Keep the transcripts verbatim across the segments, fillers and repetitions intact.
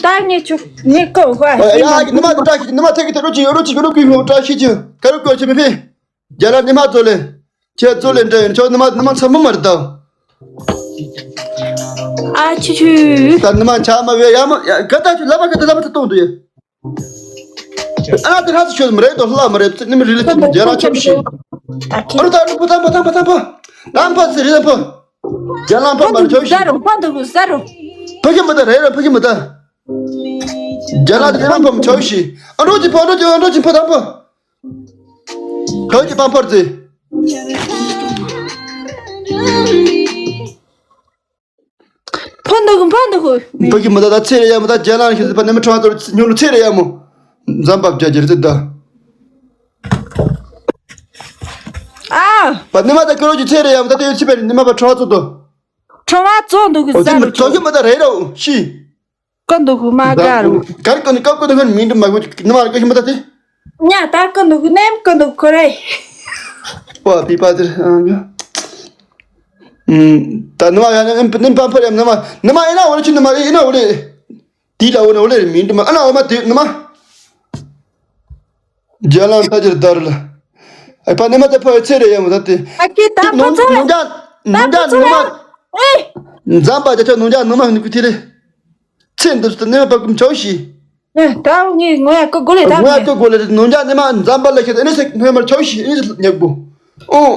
ད་ངས་ཆུ་ངས་ཀོ་ཧ་ཨ་ཡ་ནི་མ་དེ་བཀྲ་ཤིས་ཀྱི་ནི་མ་ཐད་ཀྱི་ཐད་རོ་ཅིག་ཡོད་རོ་ཅིག་ཡོད་རོ་ཀུན་ཡོད་བཀྲ་ཤིས་ཀྱི་ག་རོ་ཀོ་ཆེ་མི་ཕི། རྒྱ་ལ་ནི་མ་ཙོ་ལེ། ཁྱེད་ཙོ་ལེ་འདྲ་ཡིན་ཆོག་ནི་མ་ནི་མ་ཚ་མོ་མ་རེད་ད། ཨ་ཆུ་ཆུ། ད་ནི་མ་ཆ་མ་བེ་ཡ་མ་ཡ་ག་ད་ཆུ་ལ་མ་ག་ད་ལ་མ་ཚ་གཏོང་དུ་ཡ། ཨ་དེ་ཧ་ཚ་ཆོད་མ་རེད་དོ་ལྷ་མ་རེད་ནི་མི་རི་ལི་ཅི་རྒྱ་ལ་ཆོག་ཤི། ཨ་རོ་ད་རོ་པོ་ད་པོ་ད་པོ་ད་པོ། ད་པོ་ཟེར་རི་ད་པོ། རྒྱ་ལ་པོ་མ་རེད་ཆོག་ཤི། ཟ་རོ་ཕ་འདུག་ཟ་རོ། ཕ་གི་མི་ད་རེད་ར་ཕ་གི་མི་ད། རྒྱ་ལ་དེ་རང་ཕམ་ཆོག་ཤི། ཨ་འགྲོ་གི་ཕོ་འགྲོ་གི་ཨ་འགྲོ་གི་ཕོ་དང་ཕོ། ག་གི་ཕམ་ཕར་ཙི། ཕོ་འདུག་ཕོ་འདུག་ཕ་གི་མི་ད་ད་ཚེ་རེ་ཡ་མོ་ད་རྒྱ་ལ་ཤི་ཕ་ནེ་མི་ཁྲང་ཏོར་ཉོ་ལུ་ཚེ་རེ་ཡ་མོ། འཛམ་བབ་རྒྱ་རྒྱ་རེ་ད། ཨ། ཕ་ནེ་མ་ད་ཀ་རོ་གི་ཚེ་རེ་ཡ་མོ་ད་དེ་ཡོད་ཚི་པ་ནེ་མ་ཕ་ཁྲང་ཙོ་དོ། ཁྲང་བ་ཙོ་འདུག་ཨོ་ཟ་ཚི་རུ་མི་ཚོ་གི་མི་ད་རེ་ར་ཤི། ཀ་འདུག་མ་དགའ་རུ། གར་ཀ་ནི་ཀ་ཀ་ནི་ཧན་མིན་དུ་མ་གོ་ནི་མ་ཀ་ཤི་མ་ད་དེ། ཉ་ད་ཀ་འདུག་ནེམ་ཀ་འདུག་ཁོ་རེ། ཨོ་པི་པ་དེ་ཨ་ཉ། ད་ནི་མ་ཡ་ནི་ནི་པ་ཕར་ཡ་ནི་མ་ནི་མ་ཡིན་ན་འོ་ལེ་ཆི་ནི་མ་ཡིན་ན་འོ་ལེ། དེ་ལ་འོ་ནི་འོ་ལེ་མིན་དུ་མ་ཨ་ན་འོ་མ་དེ་ནི་མ། རྒྱ་ལ་ད་ཅིར་དར་ལ། ཨ་ཕ་ནི་མ་ད་ཕ་ཚེ་རེ་ཡ་མོ་ད་དེ། ཨ་ཀི་ད་ནུ་ཕ་ཚ་ནུ་རྒྱ་ད་ནུ་རྒྱ་ཕ་ཚ་ནུ་མ། ཨེ། འཛམ་པ་རྒྱ་ཆ་ནུ་རྒྱ་ནུ་མ་ནི་ཀུ་ཐི་རེ། ཚེ་འདི་ཚོ་ནི་མ་བབ་ཀུམ་ཆོག་ཤི། ཨེ་ད་ངས་ངོ་ཡ་ཀོ་གོ་ལེ་ད་ངོ་ཡ་ངས། ཀོ་གོ་ལེ་ནུ་རྒྱ་ནི་མ་འཛམ་པ་ལ་ཁྱེད་ཨ་ནི་སེ་ནི་མ་ཆོག་ཤི་ཨ་ནི་ཉག་པོ། ཨོ།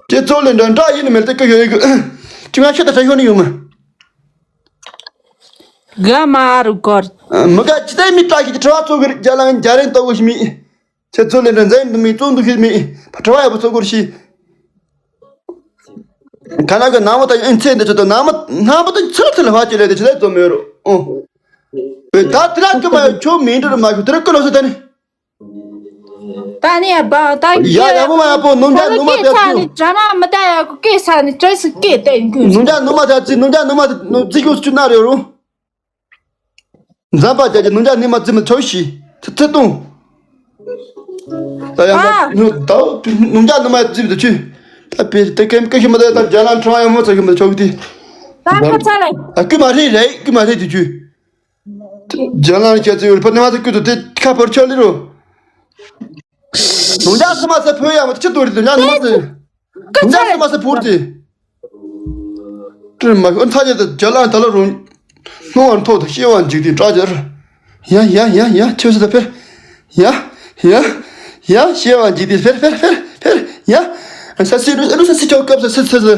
ཁྱེད་ཚོ་ལེ་འདྲ་འདྲ་ཡིན་མེད་དེ་ཀ་ཡོད་ཡོད་གི། ཅི་ང་ཁྱེད་ད་ཆ་ཤོ་ནི་ཡོང་མ། ག་མ་རུ་གོར། མི་ག་ཅི་ད་མི་ཏྲ་ཞིག་གི་ཁྲ་བ་ཚོ་གི་རྒྱ་ལ་རྒྱ་རེན་ཏོ་གི་ཤི་མི། ཁྱེད་ཚོ་ལེ་འདྲ་མཛད་འདུག་མི་ཚོ་འདུག་ཤི་མི། ཁྲ་བ་ཡ་པོ་ཚོ་གོར་ཤི། ག་ན་གི་ནང་མོ་ད་ཨིན་ཚེ་འདི་ཚོ་ད་ནང་མོ་ནང་མོ་ད་ཚུལ་ཚུལ་ཧ་ཅི་ལེ་དེ་ཅི་ལེ་ཚོ་མེ་རུ། ཨོ། ད་དེ་ར་ཀི་མ་ཡོད་ཁྱོད་མི་འདྲ་རུ་མ་ཤོ་དེ་ར་ཀི་ལོ་སི་ད་ནི། ད་ནི་ཡ་བ་ད་ཡ་ཡ་མོ་མ་ཡ་པོ་ནུ་འཇའ་ནུ་མ་ད་ཚུ། ད་ནི་ཡ་ཀེ་ས་ནི་དྲ་མ་མི་ད་ཡ་ཀེ་ས་ནི་དྲ་སི་ཀེ་ཏེ་ཀུ། ནུ་འཇའ་ནུ་མ་ད་ཚི་ནུ་འཇའ་ནུ་མ་ད་ནུ་ཚི་ཀུ་སུ་ན་རེ་རུ། འཛམ་པ་རྒྱ་རྒྱ་ནུ་འཇའ་ནི་མ་ཚི་མི་ཆོག་ཤི། ཚི་ཚི་ཏུང་། ད་ཡང་ད་ནུ་ད་ནུ་འཇའ་ནུ་མ་ཚི་མི་ཆུ། ད་པེ་ཏེ་ཀེམ་ཀེ་ཤི་མ་ད་ད་རྒྱ་ལ་ཁྲང་ཡ་མོ་ཚ་ཤི་མི་ཆོག་ཏི། ད་ཁ་ཚ་ལེ། ཨ་ཀུ་མ་རེ་རེ་ཀུ་མ་རེ་དུ་ཆུ། རྒྱ་ལ་ཁྱེད་ཚོ་ཡོད་པ་ནི་མ་ཚ་ཀུ་ཏུ་ཏེ་ཁ་པར་ཆོ་ལི་རུ། ནུ་འཇའ་སི་མ་ཚ་ཕོ་ཡ་མ་ཆི་ཏུ་རི་ཏུ་ཉ་ནུ་མ་ཚ། ནུ་འཇའ་སི་མ་ཚ་ཕུར་ཏི། ཏྲི་མ་ཤོ་ཚ་ཉེ་ཏུ་རྒྱ་ལ་ད་ལ་རུ། སྣང་བར་མཐོ་དུ་ཤེས་པར་འཇུག་སྟེ་བཀྲ་ཤིས། ཡ་ཡ་ཡ་ཡ་ཆོས་སུ་ད་ཕེར། ཡ་ཡ་ཡ་ཤེས་པར་འཇུག་སྟེ་ཕེར་ཕེར་ཕེར་ཕེར་ཡ། ས་སི་རུ་རུ་ས་སི་ཆོག་སྐབས་སུ་སི་སི་སི་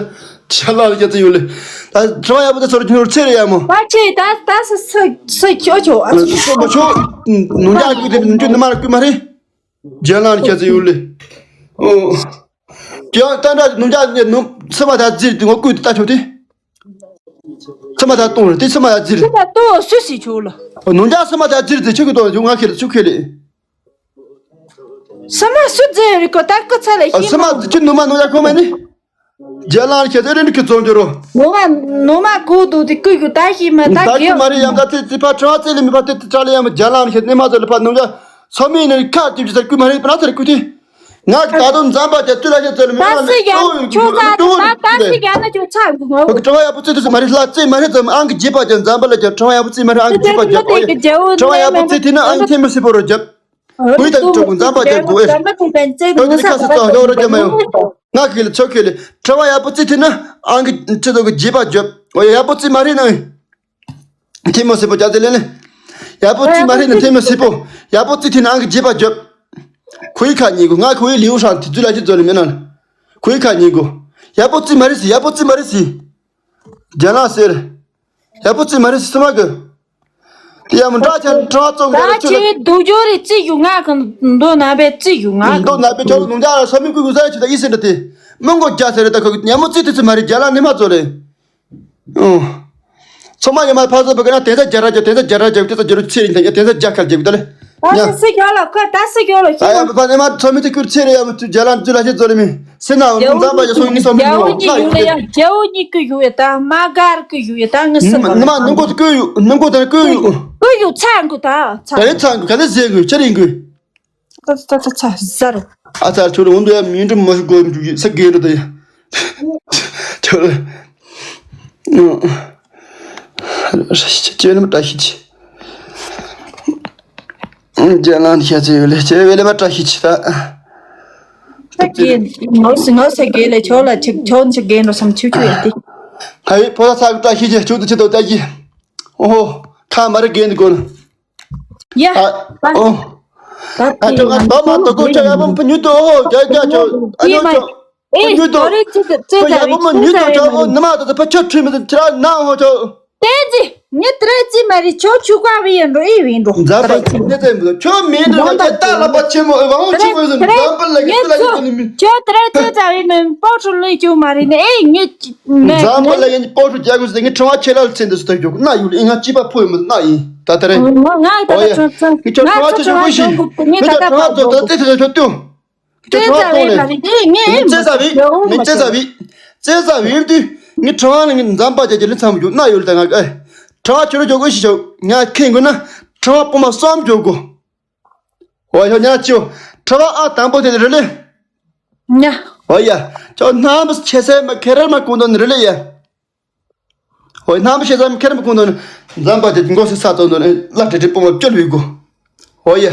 ཆ་ལ་རྒྱ་ཚ་ཡོད་ལེ། ད་དྲི་བ་ཡག་པོ་དེ་ཚོར་ཉུར་ཚེ་རེ་ཡ་མོ། ད་ཁྱེད་ད་ད་སི་སི་སི་ཁྱོ་ཁྱོ་ཨ་ཚོ་ཁྱོ་མ་ཁྱོ། ནུ་འཇའ་ཀུ་དེ་ནུ་འཇུ་ནུ་མ་ར་ཀུ་མ་རེད། རྒྱ་ལ་རྒྱ་ཚ་ཡོད་ལེ། ཨོ། ཀྱང་ད་འདྲ་ནུ་འཇའ་ནུ་ཚི་མ་ད་རྫིར་དེ་ངོ་ཀུ་དེ་ད་ཆོག་དེ། ཚི་མ་ད་གཏོང་རེད་དེ་ཚི་མ་ད་རྫིར། ཚི་མ་གཏོང་སུ་སི་ཆོག་ལ། ཨོ་ནུ་འཇའ་ཚི་མ་ད་རྫིར་དེ་ཆོག་གི་གཏོང་ཡོང་ང་ཁེ་ལེ་ཆོག་ཁེ་ལེ། ས་མ་སུ་རྫི་རི་ཀོ་ད་ཀི་ཚ་ལ་ཨ་ཤི་ས་མ་མ། ཅི་ནུ་མ་ནུ་ཡ་ཁོ་མ་ནི། རྒྱ་ལ་ཁྱེད་ཚོ་རིན་གི་ཚོང་འཇོག་རོ། ནུ་མ་ནུ་མ་གོ་དུ་དེ་ཀུ་གུ་ད་ཤི་མ་ད་ད་གི་གི་མ་རི་ཡང་ད་ཚེ་ཚེ་ཕ་ཁྲ་ཚེ་ལི་མི་ཕ་ཏེ་ཏེ་ཁྲ་ལི་ཡང་རྒྱ་ལ་ཁྱེད་ནི་མ་ཚོ་ལི་ཕ་ནུ་ཡ་ཚོ་མི་ནི་ཁ་ཏིབ་ཅི་ཚར་ཀུ་མ་རི་པ་ན་ཚར་ཀུ་ཏི། ང་གི་ད་དུང་འཛམ་པ་ཅན་ཏུ་ལ་ཁྱེད་ཚོ་ལི་མི་ད་ང་ལི་སི་ཡ་ཏུ་ཁྱོད་ཡོད་ཚ་ཏུ་ད་ད་ཡོད་ད་ཟི་ཡ་ན་ཁྱོད་ཚ་གུ་ང་གི་ཁྲ་ཡ་པོ་ཚེ་ཏུ་ཚེ་མ་རི་ལ་ཚེ་མ་རི་ཚེ་ཨང་གི་རྗེས་པ་ཅན་འཛམ་པ་ལ་ཁྱེད་ཁྲ་ཡ་པོ་ཚེ་མ་རི་ཨང་གི་རྗེས་པ་ཅན་ཨོ་ཡ་ཁྲ་ཡ་པོ་ཚེ་ཏི་ན་ཨང་ཐེ་མི་སི་པོ་རོ་རྒྱབ། ཀུན་ཏུ་འགྲོ་དགོས་འཛམ་པ་རྒྱལ་དགོས་ཨེ། ཁྱོད་ཀྱི་ཁ་སི་ཙང་ཡོད་ར་རྒྱ་མ་ཡོང་། ང་ཁེ་ལེ་ཆོ་ཁེ་ལེ་ཁྲ་བ་ཡག་པོ་ཙི་ཐི་ན་ཨང་གི་ཁྲི་ཚོ་གི་རྗེས་པ་རྒྱབ། འོ་ཡག་པོ་ཙི་མ་རེད་ན། ཐེ་མོ་སི་པོ་ཅག་ཙི་ལེ་ལེ། ཡག་པོ་ཙི་མ་རེད་ན་ཐེ་མོ་སི་པོ། ཡག་པོ་ཙི་ཐི་ན་ཨང་གི་རྗེས་པ་རྒྱབ། ཁོའི་ཁ་ཉེ་གོ་ང་ཁོའི་ལིའུ་ཧྲང་དེ་ཚུལ་ལ་ཅི་ཙོ་ལེ་མེད་ན། ཁོའི་ཁ་ཉེ་གོ་ཡག་པོ་ཙི་མ་རེད་སི་ཡག་པོ་ཙི་མ་རེད་སི། རྒྱ་ནག་ཟེར། ཡག་པོ་ཙི་མ་རེད་སི་སི་མ་གི། དེ་ཡང་མི་འདྲ་ཆ་འདྲ་བ་ཙོག་ད་རེད་ཁྱེད་ཆོ་ལེ། སྡུག་སྦྱོར་རེ་ཙི་ཡུ་ང་གི་མདོ་ན་བས་ཙི་ཡུ་ང་གི་མདོ་ན་བས་ཆོ་ལེ་ནུང་རྒྱ་ལ་ས་མི་ཀུ་ཀུ་ས་རེ་ཆི་ད་ཨི་སི་འདྲ་དེ། མི་མགོ་རྒྱ་ཟེར་རེད་ད་ཁོ་གི་ཉ་མོ་ཙི་དེ་ཙི་མ་རེད་རྒྱ་ལ་ནི་མ་ཙོ་ལེ། ཨོ། ཚོ་མ་ཉི་མ་ཕ་ཚོ་བ་གི་ན་དེ་ཚ་རྒྱ་ར་རྒྱ་དེ་ཚ་རྒྱ་ར་རྒྱ་དེ་ཚ་རྒྱ་རུ་ཚེ་རིང་དང་དེ་ཚ་རྒྱ་ཁར་རྒྱ་གི་ད་ལེ། ད་ཉ། སི་སི་རྒྱ་ལ་ཁོ་ད་སི་རྒྱ་ལ་ཨ་ཡ་ཁྱེད་ཕ་ནི་མ་ཚོ་མི་དེ་ཀུར་ཚེ་རེ་ཡ་མི་ཚུ་རྒྱ་ལ་འཛུལ་ལ་ཤེས་ཙོ་ལེ་མི། སེ་ན་འོ་རྒྱ་འོ་འཛམ་པ་ཡ་སོ་ནི་སོ་མི་རྒྱ་འོ་ཉི་ཡུ་ལ་ཡ་རྒྱ་འོ་ཉི་ཀུ་ཡུ་ཡ་ད་མ་གར་ཀུ་ཡུ་ཡ་ད་ངི་སི་ནི་མ་ནི་མ་ནུ་མགོ་དེ་ཀུ་ཡུ་ནུ་མགོ་དེ་ཀུ་ཡུ། ཀུ་ཡུ་ཚ་འགུ་ད་ཚ། ད་ཡི་ཚ་འགུ་ག་ལེ་ཟེ་འགུ་ཆ་རིང་འགུ། ད་ད་ད་ཚ་ཟ་རོ། ཨ་ཚ་ཆོ་རུ་འོན་དུ་ཡ་མི་འགྲུབ་མ་ཤི་གོ་ཡུ་ས་གེ་རུ་ད་ཡ། ཆོ་རུ། ཅེ་ནི་མ་ད་ཤི་ཅི། རྒྱ་ལང་ཤ་ཚེ་ཡོད་ལེ་ཆེ་བེ་ལེ་མ་བཀྲ་ཤིས་ཆེ་ད། ད་གེ་ངོ་སི་ངོ་སི་གེ་ལེ་ཆོ་ལ་ཆིག་ཆོ་ཆིག་གེ་འགྲོ་སམ་ཆུ་ཆུ་ཡོད་དེ། ཧའི་ཕོ་ད་ཚ་གི་བཀྲ་ཤིས་ཆེ་ཆུ་དུ་ཆེ་དོ་ད་གི། ཨོ་ཧོ། ཁ་མ་རེ་གེ་འདི་གོ་ན། ཡ། ཨ་ཨོ། ད་ཨ་ཅོ་ང་ད་མ་ད་གོ་ཆ་ཡ་བམ་ཕ་ཉུ་དུ་ཨོ་ཧོ་རྒྱ་རྒྱ་ཆོ་ཨ་ཉོ་ཆོ། ཨེ་ཉུ་དུ། ཨོ་རེ་ཙི་ཙི་ཙི་ད་ཡ་བམ་ཉུ་དུ་ཆོ་ཨོ་ནི་མ་ད་ད་ཕ་ཆོ་ཁྲུས་མི་ད་ཁྱེད་རང་ན་ཧོ་ཆོ། ཏེ་ཙི། ངས་ཏྲེ་ཙི་མ་རི་ཆོ་ཆུ་ཀ་བི་ཡན་འགྲོ་ཨི་བི་འགྲོ། མཛའ་པ་ཏྲེ་ཙི། ནི་ཙེ་མི་ཁྱོད་མིན་འགྲོ་ལ་ཁྱེད་ལྟ་ལ་པ་ཆེན་མོ་ཨེ་བ་ཧོ་ཆུ་མོ་ཟིན་མཛའ་པ་ལ་ངས་ཏུ་ལ་ངས་ནི་མི། ཁྱོད་ཏྲེ་ཙི་ཙ་བི་ནི་པོ་ཁྲུ་ལུས་ཆུ་མ་རི་ནི་ཨེ་ངས་མཛའ་པ་ལ་ངས་པོ་ཁྲུ་རྒྱག་གུ་ཟིན་ངས་ཁྲ་བ་ཁྱེད་ལ་ཚེ་འདི་སུ་ད་ཞོག་ན་ཡུལ་ཨེ་ང་ཅི་པ་ཕོ་ཡོད་མི་ན་ཡིན་ད་ལྟ་རེ། ང་ད་ལྟ་ཁྱོད་ཁྱོད་ཁྲ་བ་ཆེ་ཆུ་གོ་ཤི། ངས་ད་ལྟ་ཁྲ་བ་ད་ལྟ་ཚེ་ད་ཞོག་ཏུ། ཁྱོད་ཁྲ་བ་གཏོང་ལེ། ངས་ཙེ་ཟ་བི། ངས་ཙེ་ཟ་བི། ཙེ་ཟ་བི་དུས་ངས་ཁྲ་བ་ལ་ངས་འཛམ་པ་རྒྱ་རྒྱ་ལི་ཚམ་རྒྱུ་ན་ཡོད་ལ་ད་ང་ཨེ། ཁྲ་བ་ཁྱོད་ར་ཇོ་གོ་ཤི་ཆོག་ང་ཁེངས་དགོས་ན་ཁྲ་བ་སྤོ་མ་གསུམ་ཇོ་གོ། ཨོ་ཡ་ཉ་ཅིའོ། ཁྲ་བ་ཨ་དང་པོ་དེ་རེ་ལེ། ཉ། ཨོ་ཡ། ཅོ་ནམ་ཆེ་སེ་མ་ཁེ་ར་མ་ཀུན་དོན་རེ་ལེ་ཡ། ཧོ་ཡ་རྣམ་པ་ཤེས་ཙམ་ཁེར་མི་ཁོང་དུ་འཛམ་བུ་གླིང་མགོ་སེ་ས་ཙོ་འདོན་བླ་བྲེ་བྲེ་སྤོ་བ་བཅོལ་བའི་སྒོ། ཧོ་ཡ།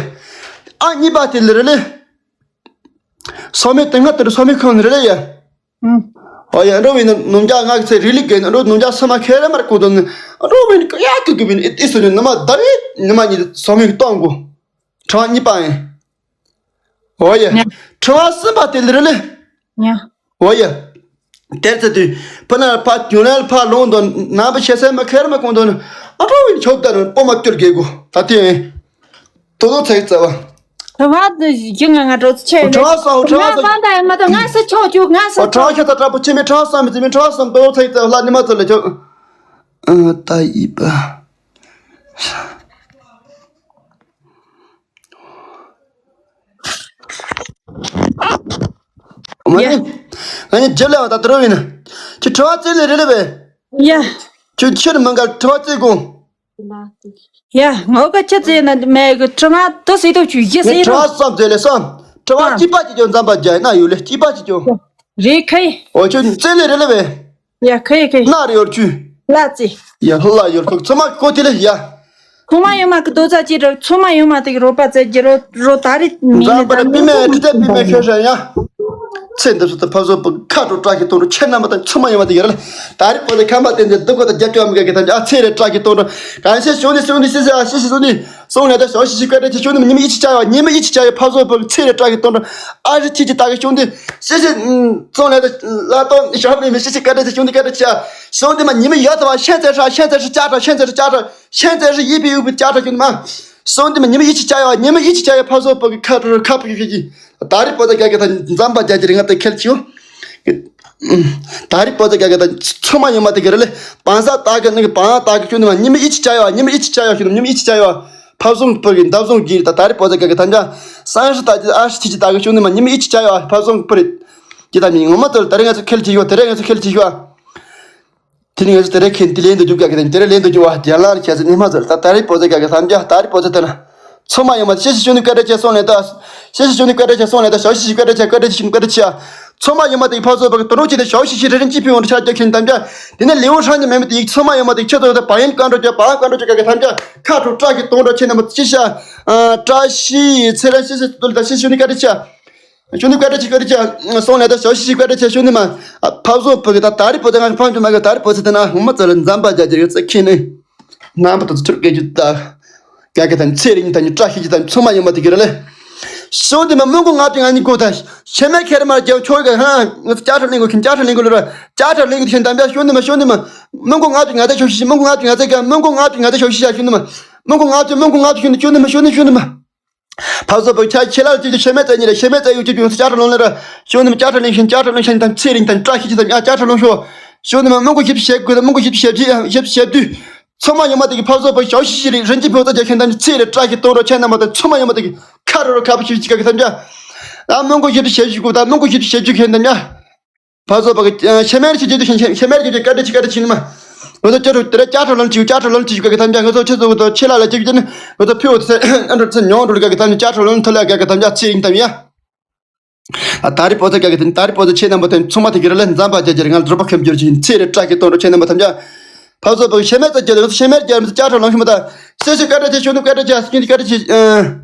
ཨ་གཉིས་པ་དེ་ལེ་རེ་ལེ། སོ་མེ་དེ་སྔ་དེར་སོ་མེ་ཁོང་རེ་ལེ་ཡ། ཧོ་ཡ་འགྲོ་བའི་ནུ་ནུ་འཇག་ངག་ཚེ་རི་ལི་གེ་འགྲོ་ནུ་འཇག་ས་མ་ཁེ་རེ་མར་ཁོང་དུ་འགྲོ་བའི་ཡ་ཀི་ཀི་བིན་ཨི་སུ་ནི་ནུ་མ་ད་རེ་ནུ་མ་གཉིས་སོ་མེ་གཏོང་སྒོ། གྲངས་གཉིས་པ་ཡིན། འོ་ཡ། ཉ། ཁྲི་བ་གསུམ་པ་དེ་ལེ་རེ་ལེ། ཉ། འོ་ཡ། དེར་ཚེ་དུས་ཕ་ན་ཕ་རྒྱུན་ལ་ཕ་ལོང་དོ་ནང་པ་ཤེ་སེ་མ་ཁེར་མ་གོང་དོ་ནི་ཨ་ཕ་བིན་ཆོག་ད་ནི་པོ་མ་བསྐྱུར་གེ་གོ་ད་དེ་ཡིན། དོ་དོ་ཚེ་རྩ་བ། ཁྲི་བ་དེ་ཡི་ང་ང་འགྲོ་ཚེ་ཆེ་ཁྲི་བ་སོང་ཁྲི་བ་སོང་། ང་ད་ཡ་མ་ད་ང་སེ་ཆོག་ཆོག་ང་སེ་ཨོ་ཁྲི་བ་ཆོག་ཁྱོད་ད་དྲག་པོ་ཆེ་མེད་ཁྲི་བ་སོང་མི་ཚེ་མེད་ཁྲི་བ་སོང་དོ་དོ་ཚེ་རྩ་བ་ལ་ནི་མ་ཚོ་ལ་ཆོག་ཨ་ད་ཡིན་པ། མ་ཡ། ནི། ང་ནི་རྒྱབ་ལ་བ་ད་དུ་རུ་ཡིན། ཁྱོད་ཁྲི་བ་རྩེ་ལེ་རེ་ལེ་བས། ཡ། ཁྱོད་ཁྱོད་མི་འགལ་ཁྲི་བ་རྩེ་དགོ། ཡ་ངོ་ག་ཁྱེད་རྩེ་ན་མེད་གི་ཁྲི་བ་དུ་སི་ཏོ་ཁྱོད་ཡི་ངས་སི་ཁྲི་ཏོ། བ་བསམ་རྩེ་ལེ་བསམ། ཁྲི་བ་ཨ། གཅིག་པ་གཅིག་ཀྱང་འཛམ་པ་རྒྱ་ན་ཡོད་ལེ་གཅིག་པ་གཅིག་ཀྱང་། རེད་ཁེ། འོ་ཁྱོད་རྩེ་ལེ་རེ་ལེ་བས། ཡ་ཁེ་ཁེ། ན་རེ་ཡོད་ཁྱོད། ལ་རྩེ། ཡ་ལ་ཡོད་ཁོ་ཚང་མ་གོ་དེ་ལེ་ཡ། ཚང་མ་ཡོད་མ་གི་རྡོ་རྩ་ཅི་རེད་ཚང་མ་ཡོད་མ་དེ་གི་རོ་པ་རྩེ་གི་རོ་རོ་ད་རེད་མི་འཛམ་ནི་བུ་གླིང་པི་མེ་ཁྲི་ཏེ་པི་མེ་ཤོད་ཤ་ཡ། ཚེ་འདི་ཚོ་ད་ཕ་བཟོ་པ་ཁ་དྲོ་བཀྲ་ཤིས་གཏོང་རོགས་ཁྱེད་རྣམ་པ་དང་ཚང་མ་ཡོད་མ་དེ་ཡར་ལ་ད་རེད་པོ་དེ་ཁམས་པ་དེ་འདི་སྡུག་གོ་ད་རྒྱ་སྐྱོ་མི་ག་གི་ད་ཨ་ཚེ་རེ་བཀྲ་ཤིས་གཏོང་རོགས་གང་ཤེས་བྱུང་ནི་བྱུང་ནི་ཤི་ཤི་ཨ་ཤི་ཤི་བྱུང་ནི་སོང་ནས་ད་ཞོ་ཤི་ཤི་བཀའ་དྲིན་ཆེ་བྱུང་ནི་མི་ཉི་མ་ཡིད་ཆེས་བྱ་ཡོད་ཉི་མ་ཡིད་ཆེས་བྱ་ཡོད་ཕ་བཟོ་པ་ཚེ་རེ་བཀྲ་ཤིས་གཏོང་རོགས་ཨ་རི་ཁྱི་ཁྱི་ད་གི་བྱུང་ནི་ཤི་ཤི་སོང་ནས་ད་ལ་ཏོ་ཞོ་མི་མི་ཤི་ཤི་བཀའ་དྲིན་ཆེ་བྱུང་ནི་བཀའ་དྲིན་ཆེ་བྱུང་ནི་མ་ཉི་མ་ཡོད་ད་བ་ཤན་ཚེ་ཧྲ་ཤན་ཚེ་ཧྲ་ཅ་ཧྲ་ཤན་ཚེ་ཧྲ་ཅ་ཧྲ། ཤན་ཚེ་ཧྲི་ཡི་པི་ཡུ་པི་ཅ་ཁྲ་ཁྱོད་ནི་མ། སོང་དེ་མ་ཉི་མ་ཡིད་ཆེས་བྱ་ཡོད་ཉི་མ་ཡིད་ཆེས་བྱ་ཡོད་ཕ་བཟོ་པོ་གི་ཁ་ཁྲོ་ཁ་ཕུ་ཡུ་ཤེས་ཀྱི། ད་རི་པོ་ཏ་རྒྱ་གི་ད་འཛམ་པ་རྒྱ་གི་རི་ང་ད་ཁེལ་ཆིའོ། ད་རི་པོ་ཏ་རྒྱ་གི་ད་ཚོ་མ་ཡོད་མ་དེ་གི་རི་ལེ། བང་ས་ཏ་གི་ནི་གི་བང་ཏ་གི་ཁྱོད་ནི་མ་ཉི་མ་ཡིད་ཆེས་བྱ་ཡོད་ཉི་མ་ཡིད་ཆེས་བྱ་ཡོད་ཁྱོད་ནི་ཉི་མ་ཡིད་ཆེས་བྱ་ཡོད་ཕ་བཟོ་པོ་གི་འདབ་བཟོ་གི་རི་ད་ད་རི་པོ་ཏ་རྒྱ་གི་ད་འཇའ། སང་ཧྲི་ད་ཨ་ཧྲི་ཐི་ཅི་ད་གི་ཁྱོད་ནི་མ་ཉི་མ་ཡིད་ཆེས་བྱ་ཡོད་ཕ་བཟོ་པོ་རི། ཅི་ད་མི་ངོ་མ་ཏོལ་ད་རི་ང་ཚོ་ཁེལ་ཆི་ཡོད་དེ་རེ་ང་ཚོ་ཁེལ་ཆི་ཡོད། དེ་ནི་ང་ཚོ་དེ་རེ་ཁེན་དེ་ལེན་དུ་རྒྱུག་ག་གི་དེ་རེ་ལེན་དུ་རྒྱུག་བ་རྒྱ་ལ་ཁྱེད་ཚོ་ནི་མ་ཚོར་ད་ད་རི་པོ་ཚེ་ག་གི་ཐམས་ཅད་ད་རི་པོ་ཚེ་དེ་ན་ཚོ་མ་ཡོད་མ་དེ་ཤེ་ཤེ་ཤུ་ནི་ཀ་རེ་ཆེ་སོང་ལེ་ད། ཤེ་ཤེ་ཤུ་ནི་ཀ་རེ་ཆེ་སོང་ལེ་ད་ཞའོ་ཤི་ཤི་ཀ་རེ་ཆེ་ཀ་རེ་ཆེ་ཤུ་ནི་ཀ་རེ་ཆེ་ཚོ་མ་ཡོད་མ་དེ་ཕ་ཚོ་བ་གི་དོ་རུ་ཆེ་དེ་ཞའོ་ཤི་ཤི་རེ་རེ་ཅི་ཕི་འོང་ཆ་རྒྱ་ཁེན་ཐམས་ཅད་དེ་ནི་ལེའུ་ཧྲ་ཉི་མེ་མེ་དེ་ཚོ་མ་ཡོད་མ་དེ་ཁྱེད་ཚོ་ད་བ་ཡན་ཀ་འགྲོ་ཆེ་བ་ཡན་ཀ་འགྲོ་ཆེ་ག་གི་ཐམས་ཅད་ཁ་ཁྲོ་ཀྲ་གི་གཏོང་འགྲོ་ཆེ་ན་མ་ཤི་ཤ་ཀྲ་ཤི་ཚེ་ར་ཤི་ཤི་དུ་ལ་ད་ཤི་ཤུ་ནི་ཀ་རེ་ཆེ། ཤུ་ནི་ཀ་རེ་ཆེ་ཀ་རེ་ཆེ་སོང་ལེ་ད་ཞའོ་ཤི་ཤི་ཀ་རེ་ཆེ་ཤུ་ནི་མ། ཕ་བཟོ་བོ་གི་ད་ད་རི་པོ་ཚེ་ང་ཕ་འཇུ་མ་གི་ད་རི་པོ་ཚེ་དེ་ན་ཧུ་མ་ཚ་ལ་འཛམ་པ་རྒྱ་རྒྱ་རི་ཚེ་ཁེ་ནི། ནང་པ་དུ་ཚུར་སྐད་རྒྱུ་ད། ག་གི་ད་ཚེ་རིང་ད་ཉི་བཀྲ་ཤིས་ཀྱི་ད་ཚོ་མ་ཡོད་མ་དེ་གི་རེ་ལེ། ཤུ་ནི་མ་མོན་གོ་ང་དེ་ང་ནི་གོ་ད། ཤེ་མེ་ཁེར་མ་རྒྱ་ཆོ་ག་ཧ་ང་ཚོ་ཅ་ཁྲ་ལེན་གོ་ཁིན་ཅ་ཁྲ་ལེན་གོ་ལུ་ར་ཅ་ཁྲ་ལེན་གོ་ཁིན་ད་འབྱ་ཤུ་ནི་མ་ཤུ་ནི་མ། མོན་གོ་ང་དེ་ང་ད་ཤོ་ཤི་མོན་གོ་ང་དེ་ང་ད་ག་མོན་གོ་ང་དེ་ང་ད་ཤོ་ཤི་ཤ་ཤུ་ནི་མ། མོན་གོ་ང་དེ་མོན་གོ་ང་དེ་ཤུ་ནི་ཤུ་ནི་མ་ཤུ་ནི་ཤུ་ནི་མ། ཕ་བཟོ་བོ་ཁྱ་ཁྱེད་ལ་ཅིག་ཤེ་མེད་ཙེ་ཉི་རེ་ཤེ་མེད་ཙེ་ཡུ་ཅིག་ཡོང་ཅ་ཁྲ་ལོང་ལེ་ར་ཤོ་ནི་མ་ཅ་ཁྲ་ལེན་ཤིན་ཅ་ཁྲ་ལོང་ཤིན་དང་ཚེ་རིང་དང་བཀྲ་ཤིས་ཅི་དང་ཡ་ཅ་ཁྲ་ལོང་ཤོ། ཤོ་ནི་མ་མོན་གོ་ཞིབ་བཤད་དགོས་དང་མོན་གོ་ཞིབ་བཤད་ཅི་ཞིབ་བཤད་དུས། ཚོ་མ་ཡོད་མ་དེ་གི་ཕ་བཟོ་བོ་ཞའོ་ཤི་ཤི་རི་རིན་ཅི་ཕོ་ཙ་རྒྱ་ཁེན་དང་ཚེ་རེ་བཀྲ་ཤིས་གཏོང་རོགས་ཁྱེད་རྣམ་པ་དང་ཚོ་མ་ཡོད་མ་དེ་གི་ཁ་རོ་རོ་ཁ་པོ་ཞིབ་ཅི་ག་གི་ཐམས་ཅད། ད་མོན་གོ་ཞིབ་བཤད་ཞིག་གོ་ད་མོན་གོ་ཞིབ་བཤད་རྒྱུ་ཁེན་དང་ཡ། ཕ་བཟོ་བ་གི་ཤེ་མེར་ཆེ་ཆེ་དུ་ཤེ་མེར་ཆེ་ཆེ་བཀའ་དྲིན་ཆེ་བཀའ་དྲིན་ཆེ་ནི་མ། ང་ཚོ་ཅི་རུ་དེ་རེ་ཅ་ཁྲ་ལོན་ཆིའུ་ཅ་ཁྲ་ལོན་ཆིའུ་ག་གི་ཐམས་ཅད་ང་ཚོ་ཆེ་ཚོ་གི་ཚོ་ཆེ་ལ་ལ་ཅིག་ཅི་ནི་ང་ཚོ་ཕུ་བོ་ཚེ་ཨ་འགྲོ་ཚེ་ཉོང་འགྲོ་ག་གི་ཐམས་ཅད་ཅ་ཁྲ་ལོན་ཐོ་ལ་ག་གི་ཐམས་ཅད་ཚེ་ཡིན་ཐམ་ཡ། ད་རི་པོ་ཚེ་ག་གི་ཐམས་ད་རི་པོ་ཚེ་ཆེ་རྣམ་པ་ཐམས་ཚོ་མ་ཐེ་གི་ར་ལེ་འཛམ་བ་ཅ་ཅ་རི་ང་ལ་རུ་པ་ཁེམ་ཅོར་ཆིན་ཚེ་རེ་བཀྲ་ཤིས་གཏོང་རོགས་ཆེ་རྣམ་པ་ཐམས་ཅད། ཕ་བཟོ་བ་གི་ཤེ་མེར་ཙ་ཅ་ལ་ང་ཚོ་ཤེ་མེར་ཅ་རི་ཅ་ཁྲ་ལོན་ཤི་མ་ད། ཤེ་ཤེ་བཀའ་དྲིན་ཆེ་ཤོ་ནི་བཀའ་དྲིན་ཆེ་ཨ་སྐྱིན་གྱི་བཀའ་དྲིན་ཆེ་ཨ།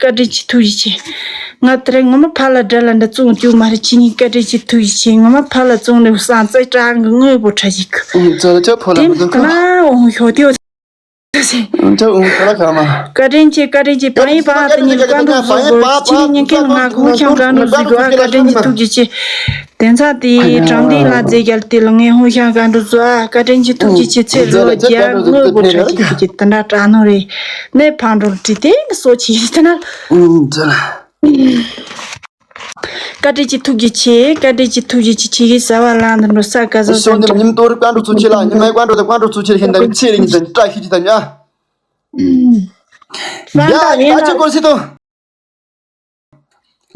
བཀའ་དྲིན་ཆེ། ཐུགས་རྗེ་ཆེ། ང་དེ་རིང་ངོ་མ་ཕར་ལ་དགྲ་ལ་འདྲ་བཙོང་རྒྱུ་མ་རེད། ཁྱེད་གཉིས་བཀའ་དྲིན་ཆེ། ཐུགས་རྗེ་ཆེ། ངོ་མ་ཕར་ལ་བཙོང་ནས་བསང་རྩི་བཀྲ་གི་དངོས་པོ་ཁྲ་ཞིག་གི། ཨུམ། ཙི་ལ་ཅག་ཕོ་ལ་དེ་མི་ག་ན་འོང་ཤོག་དེ། ཨུམ། ཅག་ཨུམ་ཁ་ལ་ཁ་མ། བཀའ་དྲིན་ཆེ། བཀའ་དྲིན་ཆེ། བཀའ་དྲིན་ཆེ། བཀའ་དྲིན་ཆེ། བཀའ་དྲིན་ཆེ། བཀའ་དྲིན་ཆེ། བཀའ་དྲིན་ཆེ། བཀའ་དྲིན་ཆེ། བཀའ་དྲིན་ཆེ། བཀའ་དྲིན་ཆེ། བཀའ་དྲིན་ཆེ། ཐུགས་རྗེ་ཆེ། དེང་སང་དེ་དྲང་བདེན་ལ་རྫས་རྒྱལ་དེ་ལ་ངས་ཧུང་ཤང་ག་འགྲོ་བཟོ་ཨ། བཀའ་དྲིན་ཆེ། ཐུགས་རྗེ་ཆེ། ཚེ་ལོ་བརྒྱ་དངོས་པོ་ཁྲ་ཞིག་གི་དེ་འདྲ་དྲག་ནོ་རེད། ནས་ཕང་འགྲོ་དྲི་དེ་ནི་སོ་ཆེ་དེ་ན། བཀའ་དྲིན་ཆེ། ཐུགས་རྗེ་ཆེ། བཀའ་དྲིན་ཆེ། ཐུགས་རྗེ་ཆེ། ཁྱེད་ཀྱིས་བྱ་བ་ལ་འདི་འགྲོ་ས་ག་ཟོ་ཤོག་ཟ་འདི་ཉིམ་ཏོར་བཀའ་འགྲོ་ཚུལ་ཆེ་ལ་ཉི་མའི་བཀའ་འགྲོ་དང་བཀའ་འགྲོ་ཚུལ་ཆེ་ལ་ཤེས་འདི་ཆེ་རིང་ཟིན་བཀྲ་ཤིས་ཀྱི་དམ་ཡ། ཧྥང་ཏ་ཡིན་ད་ལ། ཅི་སྐོར་སི་ཏོ།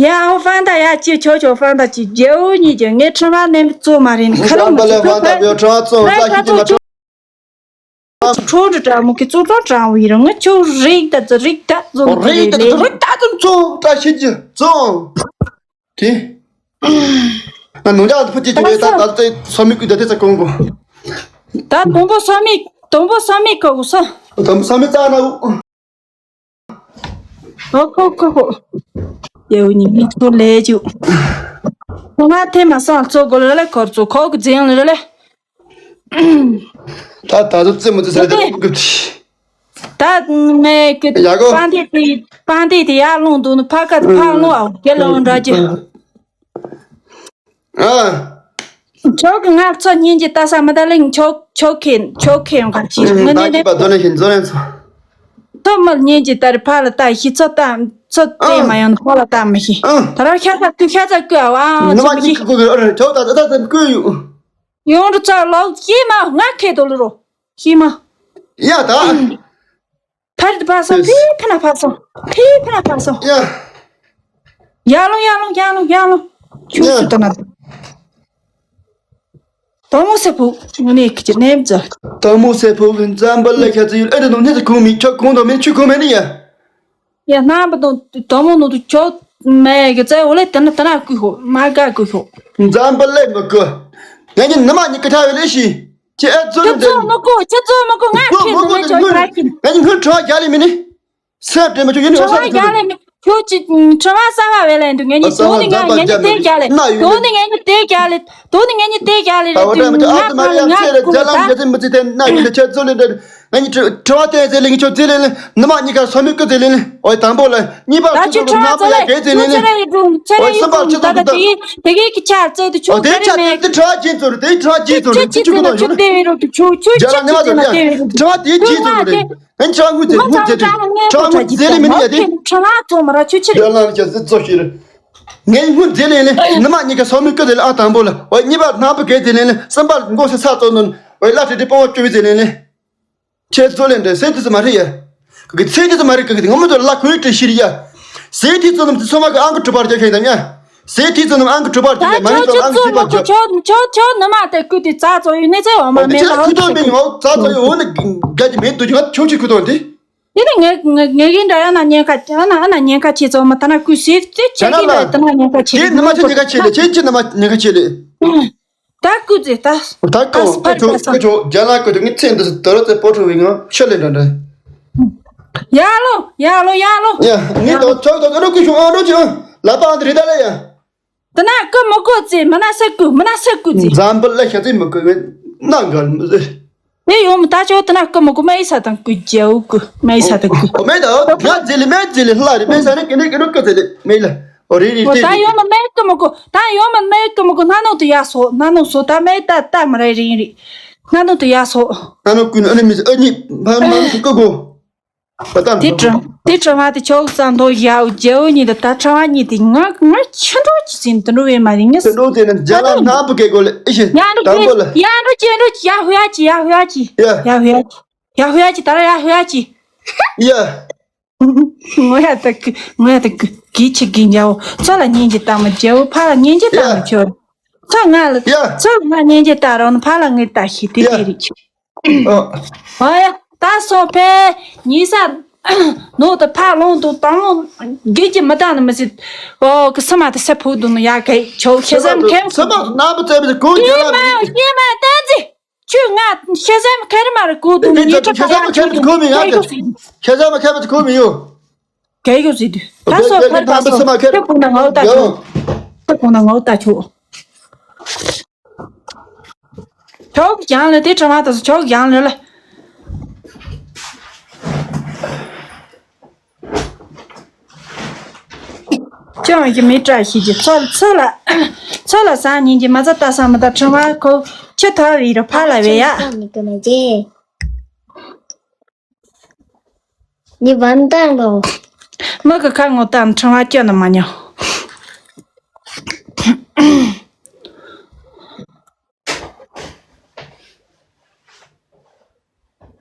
ཡ་ཧོ་ཧྥང་ཏ་ཡ་ཅི་ཆོ་ཆོ་ཧྥང་ཏ་ཅི་རྒྱལ་བོ་གཉིས་ཀྱི་ངའི་ཁྲི་བ་ནས་བཙོ་མ་རིན་ཁ་ལོ་ཧྥང་ཏ་ལ་ཧྥང་ཏ་བའི་ཁྲི་བ་བཙོ་ང་ཤི་ཏི་ན་ཁྲོ་ཁྲོ་འདྲ་དྲ་མོ་གི་བཙོ་བཙོ་དྲ་བའི་རང་ང་ཆོ་རིག་ད་ཙི་རིག་ད་བཙོ་རིག་ད་ཙི་རིག་ད་ཙི་བཙོ་བཀྲ་ཤིས་ཀྱི་བཙོ། དེ། ང་ནུ་ཇག་ཕུ་ཅི་ཅི་རེད། ད་ད་ཚེ་སོ་མི་ཀུ་ད་དེ་ཚེ་གོང་གོ། ད་དུམ་བུ་སོ་མི་དུམ་བུ་སོ་མི་ཀ་གོ་སོ། དུམ་བུ་སོ་མི་རྩ་ན་འུ། ཨོ་ཁོ་ཁོ་ཁོ། ཡའུ་ཉི་མི་ཚོ་ལས་ཅུ། ཁོ་ང་ཐེ་མ་སང་ཚོ་གོ་ལ་ལ་ཁོར་ཚོ་ཁོ་གི་རྫིང་ལ་ལ། ད་ད་ཚོ་རྩེ་མོ་ཚོ་ཟ་དེ་ལ་ཀུ་ཀུ། ད་ངས་ཀི་ཡ་གོ། པང་དེ་དེ་པང་དེ་དེ་ཡར་ལོང་འདུག་ནི་ཕ་ཁ་ཕ་ལོང་ཨ་རྒྱ་ལོང་འདྲ་རྒྱུ། ཨ། ཆོག་གི་ང་ཚོ་ཉིན་གྱི་ལྟ་ས་མི་ད་ལེང་ཆོག་ཆོག་ཁེ་ཆོག་ཁེ་ཡོང་ག་ཅི་ང་ད་ནི་ཀི་པ་དོ་ནས་ཤིན་ཛོ་ནས་ཚོ། ཐོ་མ་ཉིན་གྱི་ལྟ་རི་ཕ་ལ་ལྟ་ཤི་ཚོ་ལྟ་ཚོ་ལྟས་མ་ཡོང་ཕ་ལ་ལྟ་མི་ཤི། ཨ། ད་ར་ཤ་ཚ་ཀུ་ཤ་ཚ་ཀུ་ཨ་ཝ་ནི་ཚོ་མ་མི་ཤི། ཀི་ཀུ་ཀུ་ཨ་ར་ཆོག་ད་ད་ད་ཀུ་ཡུ། ཡོང་རུ་ཚ་ལོག་ཤི་མ་ང་ཁེ་དོ་ལུ་རོ་ཤི་མ། ཡ་ད། ཕར་དུ་ཕར་སོང་། ཕི་ཕི་ན་ཕར་སོང་། ཕི་ཕི་ན་ཕར་སོང་། ཡ། ཡར་ལོང་ཡར་ལོང་ཡར་ལོང་ཡར་ལོང་། ཁྱུག་ཡ། སུ་ད་ན། ད་ དང་མོ་སེ་ཕུག་ངོ་ནས་ཁྱི་ནེམ་ཙ། དང་མོ་སེ་ཕུག་གི་འཛམ་བུ་གླིང་ཤ་ཚ་ཡུལ་ཨེ་རེད་དང་ནི་ཁུང་མི་ཁྱོད་ཁུང་དང་མི་ཆུ་ཁུང་མེད་ནི་ཡ། ཡ་རྣམ་པ་དང་དང་མོ་ནང་དུ་ཁྱོད་མེད་གི་ཙ་འོ་ལེ་དེ་ན་དེ་ན་བསྐུ་ཤོག་མ་དགའ་བསྐུ་ཤོག་འཛམ་བུ་གླིང་མི་བསྐུ། ང་གཉིས་ནུ་མ་གཉིས་ཀི་ཁྲ་བའི་ལས་ཤི། ཁྱེད་ཨེ་ཚོ་ཁྱོད་ལུང་ཚོ་དེ་མི་བསྐུ་ཁྱོད་ཚོ་མི་བསྐུ་ང་ཁྱེད་ནུ་མ་ཁྱོད་ཁྲ་ཁྱེད། ང་གཉིས་སྔོན་ཁྲ་བ་རྒྱག་ལེ་མི་ནི། སེམས་ཏེ་མ་ཆུ་ཡིན་ནི་ཁྲ་བ་རྒྱག་ལེ་མི་ཁྱོད་ཅི་ཁྲ་བ་ས་བ་བེ་ལེ་འདུག་ངེད་གཉིས་དོ་ནི་ང་ངེད་གཉིས་དེ་རྒྱག་ལེ་དོ་ནི་ངེད་གཉིས་དེ་རྒྱག་ལེ་དོ་ནི་ངེད་གཉིས་དེ་རྒྱག་ལེ་རེད་དུ་ང་ཁ་ལ་ང་ཁུ་ལ་ད། ང་གཉིས་ཁྲ་བ་དེ་ཟེར་ལེ་ངེད་ཆོ་ཟེར་ལེ་ནི་ནུ་མ་གཉིས་ཀ་སོ་མི་ཀུ་ཟེར་ལེ་ནི་ཨོའི་དང་པོ་ལ་གཉིས་པ་ད་ཁུ་ཁྲ་བ་ན་པོ་ཡ་གེ་ཟེར་ལེ་ནི་ཨོའི་སེམས་པ་ཆུ་ཚོད་ཀུ་ད་དེ་གི་ཁྱ་ཚེ་དུ་ཆོ་ཨོ་དེ་ཆ་དེ་ཁྲ་བ་ཅན་ཚོ་རེད་དེ་ཁྲ་བ་ཅན་ཚོ་རེད་དེ་ཆུ་ཀུ་ནང་ཡོད་ནི་ཁྲ་བ་དེ་ཅན་ཚོ་རེད། ངས་ཁྲ་ངུ་ཟེར་ངུ་ཟེར་ཁྲ་ངུ་ཟེར་ལེ་མི་ནི་ཡ་དེ། ཁྲ་ངུ་ཚོ་མ་ར་ཆུ་ཆི་རེད། ཡ་ལ་ཁྱ་ཟེར་ཚོ་ཤི་རེད། ངས་ངུ་ཟེར་ལེ་ལེ་ནུ་མ་གཉིས་ཀ་སོ་མི་ཀུ་ཟེར་ལེ་ཨ་དང་པོ་ལ་ཨོ་གཉིས་པ་ནང་པོ་གེ་ཟེར་ལེ་ལེ་སེམས་པ་མགོ་སེ་ས་ཚོ་ནོན་ཨོ་ལ་ཁྲི་ཏི་པོ་བ་བཅུ་བི་ཟེར་ལེ་ལེ། ཁྱེད་ཚོ་ལེ་འདྲ་སེ་དུ་ཚོ་མ་རེད་ཡ། གི་ཚེ་དུ་ཚོ་མ་རེད་གི་ངོ་མ་ཚོ་ལ་ཁོའི་དྲི་ཤི་རེད་ཡ། སེ་དུ་ཚོ་ནམ་དུ་ཚོ་མ་གི་ཨང་གི་གྲུ་པར་རྒྱག་མཁན་དང་ཡ། སེ་དུ་ཚོ་ནམ་ཨང་གི་གྲུ་པར་རྒྱག་ཡ་མ་རེད་ཚོ་ཨང་གི་གྲུ་པར་རྒྱག་ཁྱོད་ཁྱོད་ཁྱོད་ནུ་མ་དེ་ཀུ་དེ་རྩ་ཚོ་ཡོད་ནི་ཚེ་འོ་མ་མེད་ལ་ཁུ་ཏོ་མེད་ནི་འོ་རྩ་ཚོ་ཡོད་འོ་ནི་རྒྱ་ཅི་མེད་དུ་ཅི་ང་ཁྱོད་ཅི་ཁུ་ཏོ་འདི། དེ་ནི་ངའི་ངའི་ངའི་འདྲ་ཡང་ན་ཉེན་ཁ་ཨ་ན་ཨ་ན་ཉེན་ཁ་ཆེ་ཚོ་མ་ད་ན་ཀུ་སེ་ཚེ་ཆེ་གི་ལ་ད་ན་ཉེན་ཁ་ཆེ་དེ་ནི་མ་ཆེ་ཉེན་ཁ་ཆེ་ལེ་ཆེ་ཆེ་ནི་མ་ཉེན་ཁ་ཆེ་ལེ། ད་ཀུ་ཙེ་ད། ད་ཀོ་ཨ་སི་ཕར་ཀོ་ཆོ་ཀོ་ཆོ་རྒྱ་ལ་ཀོ་ཆོ་ངི་ཚེ་འདི་སི་དོ་རོ་ཙེ་པོ་ཁྲུ་བི་ངོ་ཤ་ལེ་འདྲ་འདྲ། ཡ་ལོ་ཡ་ལོ་ཡ་ལོ། ཡ་ངི་དོ་ཆོ་དོ་ཀོ་ཆོ་ཀོ་ཆོ་ཨ་རོ་ཆོ་ལ་པ་འདི་རི་ད་ལེ་ཡ། ད་ན་ཀོ་མོ་ཀོ་ཙེ་མ་ན་སེ་ཀུ་མ་ན་སེ་ཀུ་ཙེ། འཛམ་བུ་གླིང་ཤ་ཙེ་མོ་ཀོ་ངི་ན་ག་མོ་ཟེར། དེ་ཡོང་མི་ད་ཆོ་ད་ན་ཀོ་མོ་ཀོ་མ་ཡི་ས་དང་ཀུ་རྒྱའུ་ཀུ་མ་ཡི་ས་དང་ཀུ། ཨོ་མེ་ད་ང་ཙེ་ལེ་མེ་ཙེ་ལེ་ལ་རི་མེ་ས་ནི་ཀི་ནི་ཀི་ནི་ཀོ་ཙེ་ལེ་མེ་ལ། ཨོ་རེ་རེ་ཨོ་ད་ཡོང་མ་མེད་ཀི་མོ་ཀོ་ད་ཡོང་མ་མེད་ཀི་མོ་ཀོ་སྣ་ནོ་དུ་ཡ་སོ་སྣ་ནོ་སོ་ད་མེད་ད་ད་མ་རེ་རེ་རེ་སྣ་ནོ་དུ་ཡ་སོ། སྣ་ནོ་ཀུན་ཨ་ནི་མི་ཨ་ནི་ཕ་མ་ཀི་ཀོ་ཀོ། ཨ་ད་དེ་དྲི་དེ་དྲི་བ་དེ་ཆོག་ཙང་དོ་ཡའོ་རྒྱའོ་གཉིས་དུ་ད་དྲི་བ་གཉིས་དེ་ང་ང་ཆུ་འགྲོ་ཅི་ཟིན་དུ་འགྲོ་བའི་མ་རིང་ངས། དུ་འགྲོ་དེ་ནི་རྒྱ་ལ་སྣ་བུ་ཀེ་ཀོ་ལེ་ཨི་ཤི་ཡ་འགྲོ་དང་པོ་ལ། ཡ་འགྲོ་ཅི་འགྲོ་ཅི་ཡ་ཧུ་ཡ་ཅི་ཡ་ཧུ་ཡ་ཅི་ཡ་ཡ་ཧུ་ཡ་ཅི་ཡ་ཧུ་ཡ་ཅི་ད་ར་ཡ་ཧུ་ཡ་ཅི་ཡ། ངོ་ཡ་ད་ཀི་ངོ་ཡ་ད་ཀི་གི་ཆི་གི་འཇའ་བོ་ཚོ་ལ་སྙིང་རྗེ་ལྟ་མ་འཇའ་བོ་ཕ་ལ་སྙིང་རྗེ་ལྟ་མ་ཆོ། ཚོ་ང་ལ་ཡ། ཚོ་ང་སྙིང་རྗེ་ལྟ་རོགས་ན་ཕ་ལ་ངའི་ལྟ་ཤི་དེ་ཡ། དེ་རིག་ཆི། ཨ། ཨ་ཡ་ད་སོ་ཕེ་ཉི་ས་ནོ་ད་ཕ་ལོང་དུ་དང་ལོང་གི་ཅི་མི་ལྟ་ན་མི་སྲིད། ཨོ་གི་ས་མ་ད་ས་ཕུག་དུ་ནོ་ཡ་གི་ཆོ་ཤེ་ས་མ་ཁེ་ས་མ་ན་བུ་ཙེ་བི་གོ་ཤེ་མ་ཤེ་མ་ཏན་ཙི། ཁྱོད་ང་ཤེས་ཟམ་ཁེ་རི་མ་རི་གོ་དུ་ངའི་ཁྲ་ཁ་ཡ་ཁྱོད་གོ་མི་ཡ་ཁྱོད་ཤེས་ཟམ་ཁེ་རི་གོ་མི་ཡོ། གལ་ཡོད་ཟེར་དུས་ད་སོ་ཕར་ད་སོ་ཁྱོད་གོ་ན་ངའོ་ད་ཁྱོད་ཁྱོད་གོ་ན་ངའོ་ད་ཁྱོད་ཁྱོད་ཀྱང་ལ་དེ་ཁྲ་མ་ད་སོ་ཁྱོད་ཀྱང་ལ་ལ། ཅང་གི་མི་བཀྲ་ཤིས་ཀྱི་ཚོ་ཚོ་ལ་ཚོ་ལ་སང་ཉིན་གྱི་མ་ཚ་ལྟ་ས་མི་ད་ཁྲི་མ་ཁོ་ཁྱི་ཐོ་བའི་རུ་ཕ་ལ་བས་ཡ། ཉི་བན་དང་ལོ། མི་གི་ཁ་ངོ་དང་ཁྲི་མ་སྐྱོ་ན་མ་ཉོ།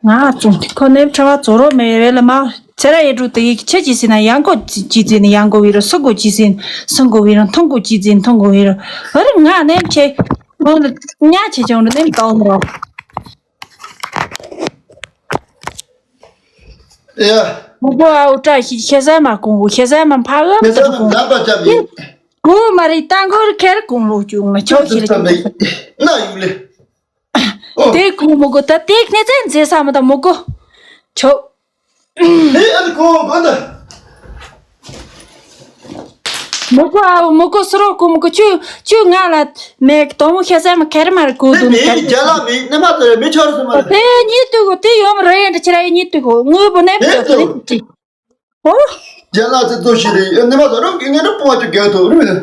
ང་ཚོ་ཁོ་ནེམ་ཁྲ་བ་ཚོ་རོ་མེ་རེ་ལ་མ་ཚེ་ར་ཡེ་དྲུག་དེ་ཡིག་ཆེ་ཅི་སི་ན་ཡང་གོ་ཅི་ཅི་ཟིན་ཡང་གོ་བི་རོ་སུ་གོ་ཅི་སིན་སུ་གོ་བི་རོ་མཐོང་གོ་ཅི་ཟིན་མཐོང་གོ་བི་རོ་ཨ་རི་ང་ནེམ་ཆེ་ཁོ་ལ་ཉ་ཆེ་ཆུང་རོ་ནེམ་ཏོ་མོ་རོ། ཡ། མོ་གོ་ཨའུ་ཏྲ་ཤི་ཤེ་ས་མ་གོང་གོ་ཤེ་ས་མ་ཕ་ག་མི་ས་མ་ནག་པ་ཅམ་ཡིན། གོ་མ་རི་ཏང་གོ་རི་ཁེར་གོང་ལོ་ཅུང་ན་ཆོ་ཤི་རི་ན་ཡུ་ལེ། ཨོ། དེ་ཁོ་མོ་གོ་ད་དེ་ནེ་ཙན་ཛེ་ས་མ་ད་མོ་གོ། ཆོ། ཨེ་ཨ་ནི་ཁོ་གོ་ད། མོ་གོ་ཨ་མོ་གོ་སུ་རོ་གོ་མོ་གོ་ཆུ་ཆུ་ང་ལ་མེ་དོ་མོ་ཤ་ས་མ་ཁེར་མ་རི་གོ་དུ་ནི་ཁེར། རྒྱ་ལ་མི་ནི་མ་དོ་མི་ཆོར་སུ་མ་རེད། དེ་ཉིད་དུ་གོ་དེ་ཡོམ་རེ་ཡན་ད་ཆི་ར་ཡི་ཉིད་དུ་གོ་ངུ་བོ་ནེ་མི་དོ་ནི་ཅི། ཨོ། རྒྱ་ལ་ཚེ་ཚོ་ཤི་རི་ནི་མ་དོ་རོ་ངེ་རོ་པོ་ཅུ་གེ་དོ་རུ་མི་ནི།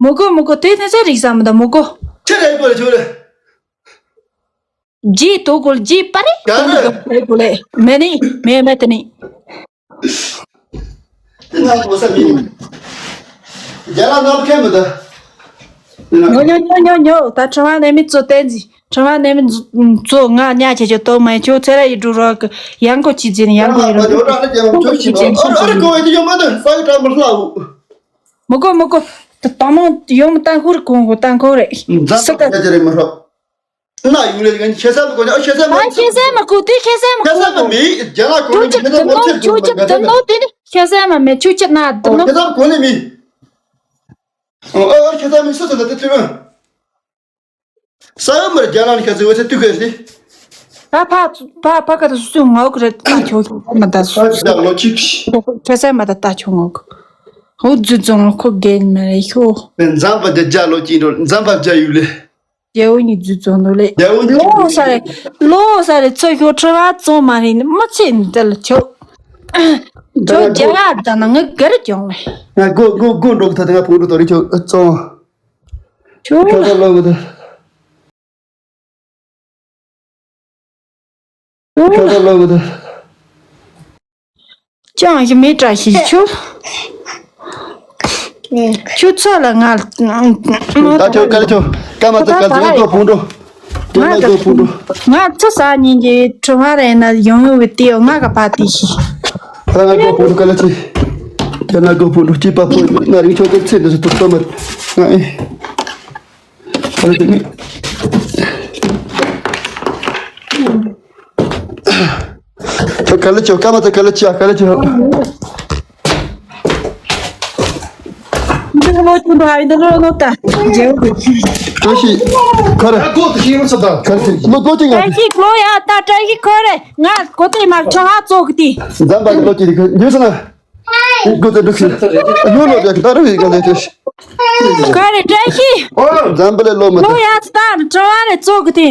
མོ་གོ་མོ་གོ་དེ་ནེ་ཙ་རིག་ས་མ་ད་མོ་གོ། ཁྱེད་རེ་གོ་རེ་ཆུ་རེ། ཇི་དོ་གོ་ལ་ཇི་པ་རེ་ག་རེ། དོ་གོ་ལ་མེ་ནི་མེ་མེ་ཏ་ནི། དེ་ན་གོ་ས་མི། རྒྱ་ལ་ནག་ཁེ་མི་ད། ཉོ་ཉོ་ཉོ་ཉོ་ཉོ་ད་ཁྲ་བ་ནེ་མི་ཚོ་ཏན་ཟི་ཁྲ་བ་ནེ་མི་ཚོ་ང་ཉ་ཆེ་ཆེ་དོ་མ་ཆོ་ཚེ་ར་ཡི་འགྲུ་རོག་ཡང་གོ་ཅི་ཟིན་ཡང་གོ་ཡི་རོག་ཅི་ཟིན་ཆུ་ཆི། མོ་གོ་མོ་གོ་ད་དང་མོ་ཡོམ་ཏང་ཧུར་གོང་གོ་ཏང་གོ་རེ། ས་ཀ་ཅི་རེ་མི་ཧྲོ། ན་ཡུ་ལེ་གན་ཁེ་ས་མ་གོ་ནི་ཨ་ཁེ་ས་མ། ཨ་ཁེ་ས་མ་གོ་དེ་ཁེ་ས་མ་ཁེ་ས་མ་གོ་མི་རྒྱ་ལ་གོ་ནི་ཁེ་ས་མ་ཁེ་ས་མ་ཁེ་ས་མ་གོ་ནི་མི། ཨ་ཁེ་ས་མ་སུ་ཚོ་ད་དེ་ས་ཡོམ་མར་རྒྱ་ལ་ཁ་ཚི་འོ་ཚེ་ཏུ་ཁེ་སི། ད་ཕ་ཕ་ཕ་ཁ་ཏུ་སུ་ངོ་ག་རེ་ད་ཁྱོ་མ་ད་སུ་ད་ལོ་ཅིག་ཁེ་ས་མ་ད་ད་ཁྱོ་ངོ་ག་ཧུ་ཛུ་ཛོང་ལོ་ཁོ་གེན་མ་རེ་ཁྱོ། འཛམ་བུ་བརྒྱ་རྒྱ་ལོ་ཅིག་འགྲོ། འཛམ་བུ་བརྒྱ་ཡུ་ལེ། རྒྱལ་བོ་ཉིད་རྫུས་བཙོང་འདུག་ལེ། རྒྱལ་བོ་ཉིད་ལོ་ས་རེ་ལོ་ས་རེ་ཚོ་ཤོ་ཁྲི་བ་བཙོང་མ་རེད་ནི་མི་ཚེ་འདི་ལ་ཆོག་ཆོག་རྒྱ་གར་ད་ན་ངི་གར་གྱོང་ལེ། ང་སྒོ་སྒོ་སྒོ་འགྲོ་གི་ད་ད་ང་ཕུང་འགྲོ་ད་རེ་ཆོག་བཙོང་། ཆོག་ཁ་ཁ་ལོ་གི་ད། ཁ་ཁ་ལོ་གི་ད། ཅང་ཞི་མི་བཀྲ་ཤིས་ཆུ། ཆུ་ཚོད་ལ་ང་ད་ཁྱོད་ག་རེ་ཁྱོད་ཀ་མ་ཚ་ག་ཚ་ང་ཁོ་ཕུང་འགྲོ། ཁྱོད་ང་ཁོ་ཕུང་འགྲོ། ང་ཚོ་ས་ཉིན་གྱི་ཁྲི་མ་རེ་ན་ཡོང་ཡོང་བའི་དེའོ་ང་ག་པ་དེ་ཤི། ད་ང་ཁོ་ཕུང་འགྲོ་ག་ལ་ཚི། ཁྱོད་ང་ཁོ་ཕུང་འགྲོ་སྐྱིད་པ་ཕོ་ང་རིང་ཁྱོད་ཀྱི་ཚེ་འདི་ཚོ་ཐུག་ཐོག་མ་ང་ཨེ། ད་ལྟ་ནི། ད་ག་ལེ་ཆོ་ཀ་མ་ད་ག་ལེ་ཆ་ག་ལེ་ཆོ། འདི་ལོ་ཆུང་འདྲ་ཡིན་འདི་ལོ་ནོ་ད། རྒྱལ་བུ། ཀྲོ་ཤི། ཁ་རེ། ཨ་གོ་ཏི་ཤི་ཡོང་ས་ད། ཁ་རེ་ལོ་ལོ་ཅི་ང་། བཀྲ་ཤིས་ལོ་ཡ་ད་བཀྲ་ཤིས་ཁོ་རེ་ང་གོ་ཏི་མ་ཆོ་ང་ཙོག་གི་ཏི། འཛམ་བུ་ལོ་ཅི་རིག་ཡོད་ས་ན། སྒོ་དེ་འདུག་ཟེར། ཡོད་ལོ་རྒྱག་གི་ད་རུ་ཡི་ག་ལེ་ཏེ། ག་རེ་བཀྲ་ཤིས། འཛམ་བུ་ལེ་ལོ་མི་ལོ་ཡ་ཙི་ད་གྲོ་བ་རེ་ཙོག་གི་ཏེ།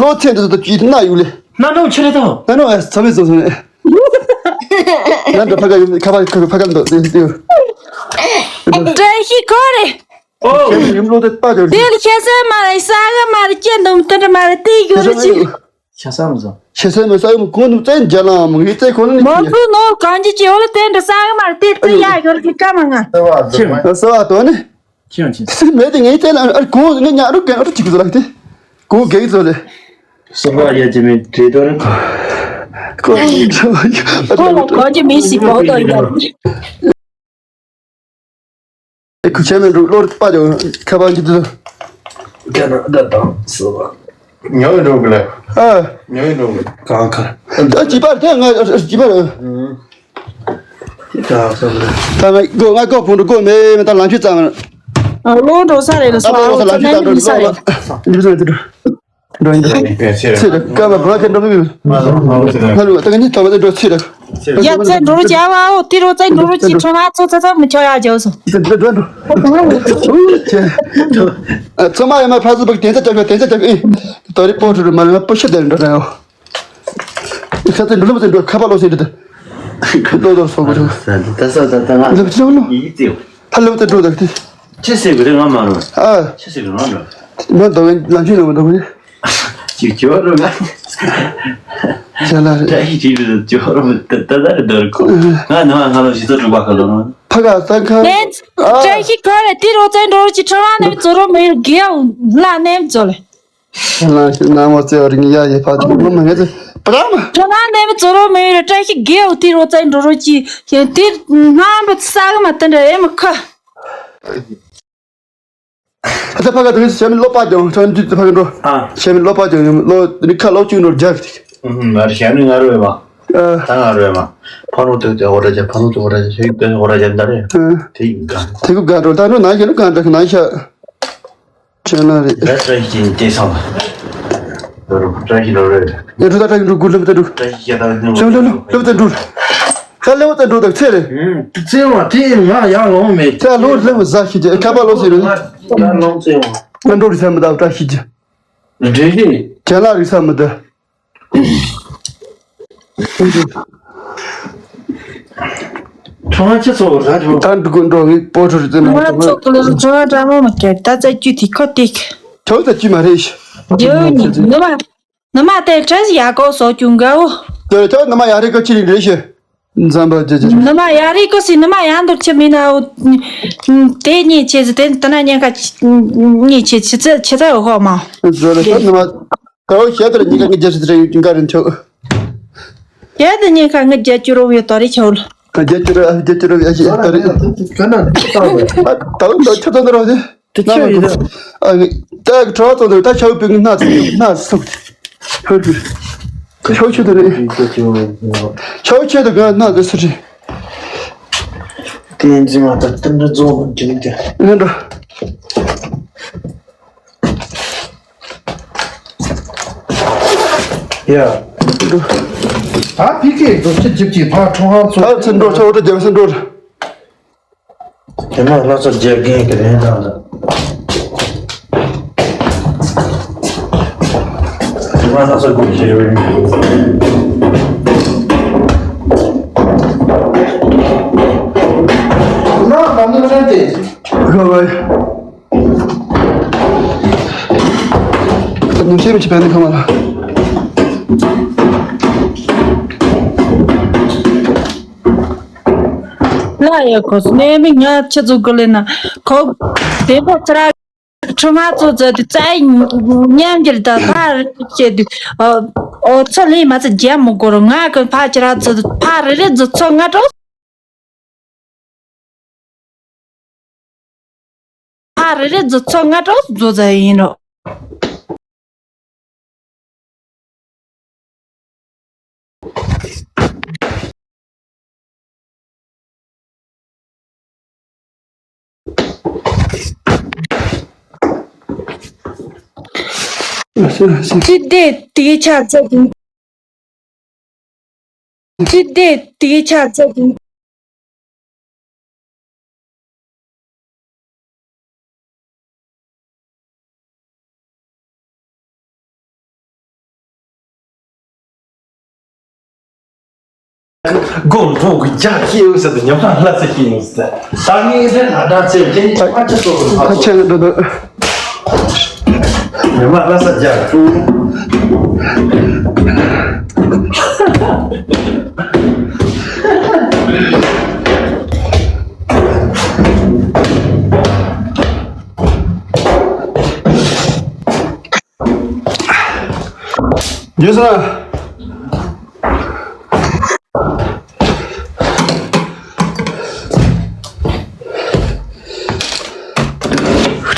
ལོ་ཚན་དུ་ད་ཅི་ན་ཡུ་ལེ། ན་ནོ་ཆེ་རེ་ད། ན་ནོ་ཨེ་ཚ་བེ་ཙོ་ཟེར་ནས། ན་འདྲ་ཕ་ག་ཡུ་ཁ་ཕ་ཁ་ཕ་ག་འདོ་ཏེ་ཏེ། བཀྲ་ཤིས་ག་རེ། ཨོ། ཡུམ་ལོ་དེ་ད་ཅོ། དེ་ལ་ཁྱེད་སེ་མ་རེ་ས་ག་མ་རེ་ཅན་དུམ་དེ་འདྲ་མ་རེ་ཏེ་ཡོད་རེ་ཅི། ཆ་ས་མི་ཟ། ཆེ་སེ་མི་ས་ཡོམ་གོང་ནུབ་བཙན་རྒྱ་ལ་མ་ངེས་བཙན་ཁོ་ན་ནི་མ་ཁྱི། ཕུ་ནོ་གང་ཅི་ཅི་འོ་ལ་བཙན་འདྲ་ས་ག་མ་རེ་ཏེ་ཏེ་ཡ་ཡོད་རེ་ཅི་ཀ་མ་ང་། ཆེ་མ། ས་བ་དོ་ནི། ཆེ་ཡང་ཆེ། སི་མེད་དེ་ངེས་བཙན་ལ་ཨ་གོང་ངེས་ཉ་རུ་གན་ཨ་རུ་ཅིག་ཟ་ལག་ཏེ། གོང་གེགས་ཟོ་ལེ། སོ་བ་ཡ་ཅི་མེད་དེ་དོ་ནི། གོང་ཁོ་ལ་གོ་ཅི་མི་སི་བོ་དོ་ཡ། ཁུ་ཆེ་མེད་འགྲོ་བློར་པ་ཅོ་ཁ་པར་གྱི་དུ། རྒྱ་ནག་ད་དང་སོ་བ། ཉོ་ཡི་འགྲོ་གི་ལ། ཨ། ཉོ་ཡི་འགྲོ་གི། གང་ག་ཨ་ཅི་པར་དེ་ང་ཨ་ཅི་པར། ད་སོ་བ། ད་ང་གོ་ང་གོ་ཕུང་འགྲོ་གོ་མེ་མེ་ད་ལང་ཆུ་ཙམ། ཨ་ལོ་འགྲོ་ས་རེད་ལ་སོ་ཨ་ལོ་ས་ལང་ཆུ་ཙམ་འགྲོ་ས་རེད། འགྲོ་ཡི་འགྲོ་ཡི་འགྲོ། འགྲོ་ཡིན་འགྲོ། ཚེ་རེ་སྐར་མ་བུ་ཁ་འགྲོ་མི་མི། ཧ་ལུ་ད་ག་ནི་ཐོག་མ་དེ་འགྲོ་ཚེ་རེ། ཡ་ཚེ་འགྲོ་རུ་བྱ་བའོ་དེ་རུ་ཚེ་འགྲོ་རུ་ཅི་ཁྲོ་མ་ཚོ་ཚ་ཚ་མི་ཆོག་ཡ་བྱའོ་སོ། འགྲོ་འགྲོ་འགྲོ། ཚོ་མ་ཡ་མ་ཕ་སི་བག་དེ་ཚ་ཅག་དེ་ཚ་ཅག་ཨེ། ད་རེ་པོ་ཏྲུ་རུ་མ་རེ་མ་པོ་ཤ་དེ་འགྲོ་ན་ཡོ། ཁ་ཚེ་འགྲོ་ལུ་མ་ཚེ་འགྲོ་ཁ་པ་ལོ་སེ་འགྲོ་དེ། ལོ་དོར་སོ་གོ་ཆོ། ད་ས་ད་ད་ང་ལུ་ཚེ་ལོ། ཡིག་ཚེ། ཧ་ལུ་ཚེ་འགྲོ་དེ། ཅི་ཟེར་གི་རེད་ང་མ་རུ། ཨ། ཅི་ཟེར་གི་རང་རུ། མ་འདོད་མཁན་ལམ་ཆེན་ལ་མ་འདོད་མཁན། ཅིག་ཅོ་རུ་ང་། ཅ་ལག་རེད། ད་ཡི་ཅི་རུ་ཅོ་རུ་ད་ད་ད་རེད་འདོར་གོ། ང་ནི་ང་ང་ལ་ཞི་ཚོ་དྲུག་པ་ཁ་ལོ་རང་། ཕ་ག་ས་ཁ། ལན། བཀྲ་ཤིས་ག་རེ་དེ་རོ་ཙན་འགྲོ་རུ་ཅི་ཁྲ་བ་ནས་ཙོ་རོ་མི་ཡུལ་གེའུ་ལ་ནེམ་ཙོ་ལེ། ལ་ཞི་ན་མོ་ཙེ་རིང་ཡ་ཡེ་ཕ་ཏི་མོ་མ་ངེ་ཙེ་པ་ར་མ། ཁྲ་བ་ནས་ཙོ་རོ་མི་ཡུལ་བཀྲ་ཤིས་གེའུ་དེ་རོ་ཙན་འགྲོ་རུ་ཅི་ཡེ་དེ་ནམ་བུ་ས་ག་མ་ཏན་རེ་ཨེ་མ་ཁ། ཨ་ད་ཕ་ག་དེ་ཞེ་མི་ལོ་པ་ཀྱང་ཁྲང་དུས་ཕ་ག་འགྲོ། ཨ། ཞེ་མི་ལོ་པ་ཀྱང་ལོ་རི་ཁ་ལོ་གཅིག་འགྲོ་རྒྱག་ཅིག་ང་ཞེ་མི་ང་རོ་ཡོད་མ། ཨ། ད་ང་རོ་ཡོད་མ། ཕ་ནོ་དུ་དེ་འོ་ར་ཅ་ཕ་ནོ་དུ་འོ་ར་ཅ་ཞེ་གི་འོ་ར་ཅ་འདའ་རེ། ཨ། དེ་གི་ག་དེ་གི་ག་འགྲོ་ད་ནོ་ན་ཞེ་ནོ་ག་འདྲ་ན་ཤ། ཅེ་ན་རེ། ད་ཏྲ་ཤི་ཅིན་ཏེ་སང་། ཏྲ་ཤི་ལོ་རེ། ཡ་འགྲོ་ད་ཏྲ་ཤི་འགྲོ་གུ་ལོ་ཏྲ་ཤི་ཡ་ད་ནོ། ལོ་ལོ་ལོ་ལོ་ཏྲ་འགྲོ། ད་ལེའུ་ཙེ་འགྲོ་དང་ཚེ་རེད། ཚེ་བ་དེ་ང་ཡར་ལོང་མེད། ཚེ་ལོ་ལེའུ་ཟ་ཤི་ཅེ་ཁ་པ་ལོ་ཟེར་རེད། ཡར་ལོང་ཚེ་བ། ང་འགྲོ་རི་ས་མི་ད་བཀྲ་ཤི་ཅེ། འདྲེ་ཞིག་ཁྱེད་ལ་རི་ས་མི་ད། ཁྲོ་བ་ཆེ་ཚོ་ར་ཇོ། ད་འགྲོ་གི་འགྲོ་གི་པོ་ཁྲོ་རི་ཙེ་མ་ང་ཚོ་གི་ལ་ཇོ་འདྲ་མོ་མ་སྐྱེ་ད་ཙེ་ཅུ་དེ་ཁོ་ཏིག་ཁྱོད་ཙེ་ཅུ་མ་རེད་ཤི། ཡོད་ནི་ནི་མ། ནི་མ་དེ་ཁྲ་ཡ་གོ་སོ་ཅུང་གའོ། དེ་ཁྱོད་ནི་མ་ཡ་རེ་གོ་ཅི་རིག་རེད་ཤི། འཛམ་བུ་རྒྱ་རྒྱ། ནི་མ་ཡ་རེ་གོ་སི་ནི་མ་ཡ་འདུར་ཆི་མི་ན་འོ། དེ་ཉེ་ཆེ་ཟི་དེ་ད་ན་ཉེ་ཁ་ཉེ་ཆེ་ཆི་ཚེ་ཆི་ཚེ་འོ་ཧོ་མ། ཟོ་རེ་ད་ནི་མ། ད་འོ་ཤ་དེར་ཉེ་ཁ་ངི་རྒྱ་སི་དེ་རེ་ཡུ་ཅུང་ག་རིན་ཆོ། ཤ་དེ་ཉེ་ཁ་ངི་རྒྱ་ཅུ་རོ་ཡོ་ཏོ་རེ་ཆོ་ལ། རྒྱ་ཅུ་རོ་རྒྱ་ཅུ་རོ་ཡ་ཤི་ཏོ་རེ། ག་ན་ད་འོ་ད་ཆོ་ད་ན་རོ་དེ། དེ་ཆོས་ཡིན་ད། ཨ་ནི་ད་གྲོགས་ཚོ་འདུག་ད་ཆའོ་པི་ཀི་སྣ་ཚོགས་སྣ་ཚོགས། ཆའོ་ཆོས་དེ་རེད། ཆའོ་ཆོས་དེ་ག་སྣ་ཚོགས་སུ་རེད། ཏིང་འཛིན་མ་ད་ཏིང་འདྲ་རྫོགས་མ་འགྲིག་དེ། ཨེ་འགྲོ། ཡ། ད་ཕི་ཀེ་རྡོ་ཆེ་ཅིག་ཅིག་ཕ་ཁྲོང་ཧང་ཚོ། ཨ་ཚེ་འགྲོ་ཚོ་འོ་ད་རྒྱལ་སེ་འགྲོ། དེ་མ་ལྷ་ས་རྒྱལ་རྒན་གྱི་རེད་ད། དེ་མ་ལྷ་ས་སྒོ་ཕྱེ་བའི། ན་ད་ནི་ཚེ་དེ། ག་བ། ནུ་ཤེས་མི་ཆེ་བས་ནི་ཁ་མ་ལ། ལ་ཡ་ཁོ་སུ་ནས་མི་ང་ཆ་ཚུགས་གི་ལེ་ན་ཁོ་དེ་པོ་ཚ་ར་ཁྲི་མ་ཚོ་ཚོ་དུ་རྩ་ཉམས་འགྱུར་ད་ཕ་བྱེད་དུ་ཨོ་ཚོ་ལེ་མ་ཚ་རྒྱ་མི་གོ་རོ་ང་གི་ཕ་ཅི་ར་ཚོ་ཕ་རེ་རེ་ཚོ་ཚོ་ང་གྲོ། ཕ་རེ་རེ་རྫུ་ཚོ་ང་གྲོ་རྫུ་ཚ་ཡིན་ནོ། ཅི་སྟེ་དེའི་ཆ་ཚད་ཅི་སྟེ་དེའི་ཆ་ཚད། དགོང་དྲོ་གི་རྒྱ་སྐྱེས་ཡོད་ཟེར་དུ་ཉི་མ་ལྷ་ས་སྐྱེས་ཡོད་ཟེར། ད་ངས་དེ་ལ་ད་ཚེ་རྒྱལ་ཨ་ཅི་ཚོ་གི་ཕ་ཚོ། ཉི་མ་ལྷ་ས་རྒྱ་ཀྲུ། རྒྱལ་ས།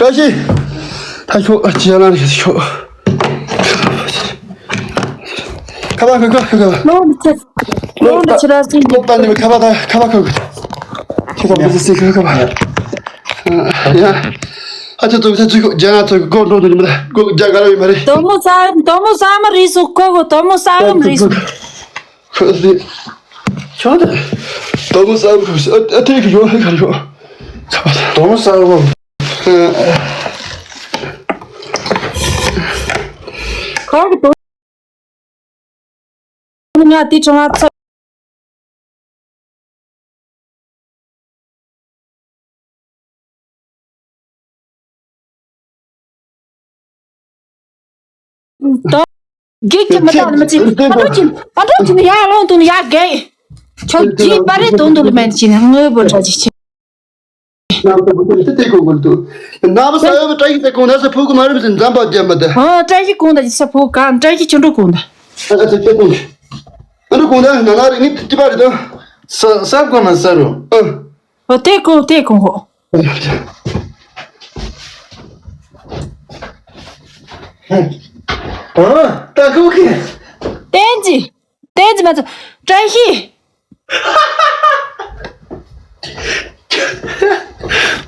བཀྲ་ཤིས། ད་ཤོག་ཅི་ཡ་ལ་ནི་ཤོག་ཁ་པར་ཁ་ཁ་ཁ་ཁ། ལོ་འདི་ཚེ། ལོ་འདི་ཕྱི་ར་སྲིན་གྱི། ལོ་ད་ནི་ཁ་པར་ད་ཁ་པར་ཁ་ཁ། ཁ་པར་ཁ་ཁ་ཁ་ཁ་པར། ཡ། ཨ་ཅག་ཚོ་ཚེ་ཚུགས་རྒྱ་ང་ཚོ་གོ་འགྲོ་འདུག་ཉི་མ་ད་གོ་རྒྱ་ག་ར་ཡོད་མ་རེད། དོ་མོ་ས་དོ་མོ་ས་མ་རིས་སུ་ཁོ་གོ་དོ་མོ་ས་མ་རིས་སུ། ཁོ་སི། ཁྱོད་ད། དོ་མོ་ས་མ་ཁོ་སི་ཨ་ཨ་ཐེ་གི་ཡོད་ཧེ་ག་ཡོད། ཁ་པར་ད། དོ་མོ་ས་མ། ཁོ་གི་དོ། ང་དེ་ཆུང་ང་ཚ། ད། གེགས་ཀྱི་མི་དག་ནི་མི་ཚེ། ཨ་འགྲོ་ཅིན་ཨ་འགྲོ་ཅིན་ཡ་ལོང་དུ་ཡ་གེ། ཁྱོད་ཀྱིས་པ་རེ་དོན་དུ་ལ་མེད་ཅིན་དངོས་པོ་འདྲ་ཅིག་ཆེ། ནང་དུ་བུ་ཆུང་དེ་དེ་གོ་གོ་འདུག་ནང་པ་ས་ཡོད་པ་བཀྲ་ཤིས་དེ་གོང་ན་ས་ཕུག་གི་མ་རེད་ཟིན་འཛམ་པ་རྒྱབ་མ་དེ། ཨ་བཀྲ་ཤིས་གོང་ད་ཅི་ས་ཕུག་གང་བཀྲ་ཤིས་ཆུ་འགྲོ་གོང་ད། ཨ་ཚེ་ཁྱེད་གོང་། ཨ་འགྲོ་གོང་ད་ན་ན་རེ་ངས་ཅི་པ་རེད་དོ། ས་ས་གོང་ན་ས་རུ། ཨ། ཨོ་དེ་གོང་དེ་གོང་ཧོ། ཨ་ད་གོ་གི། བསྟན་འཛིན། བསྟན་འཛིན་མ་ཚོ། བཀྲ་ཤིས།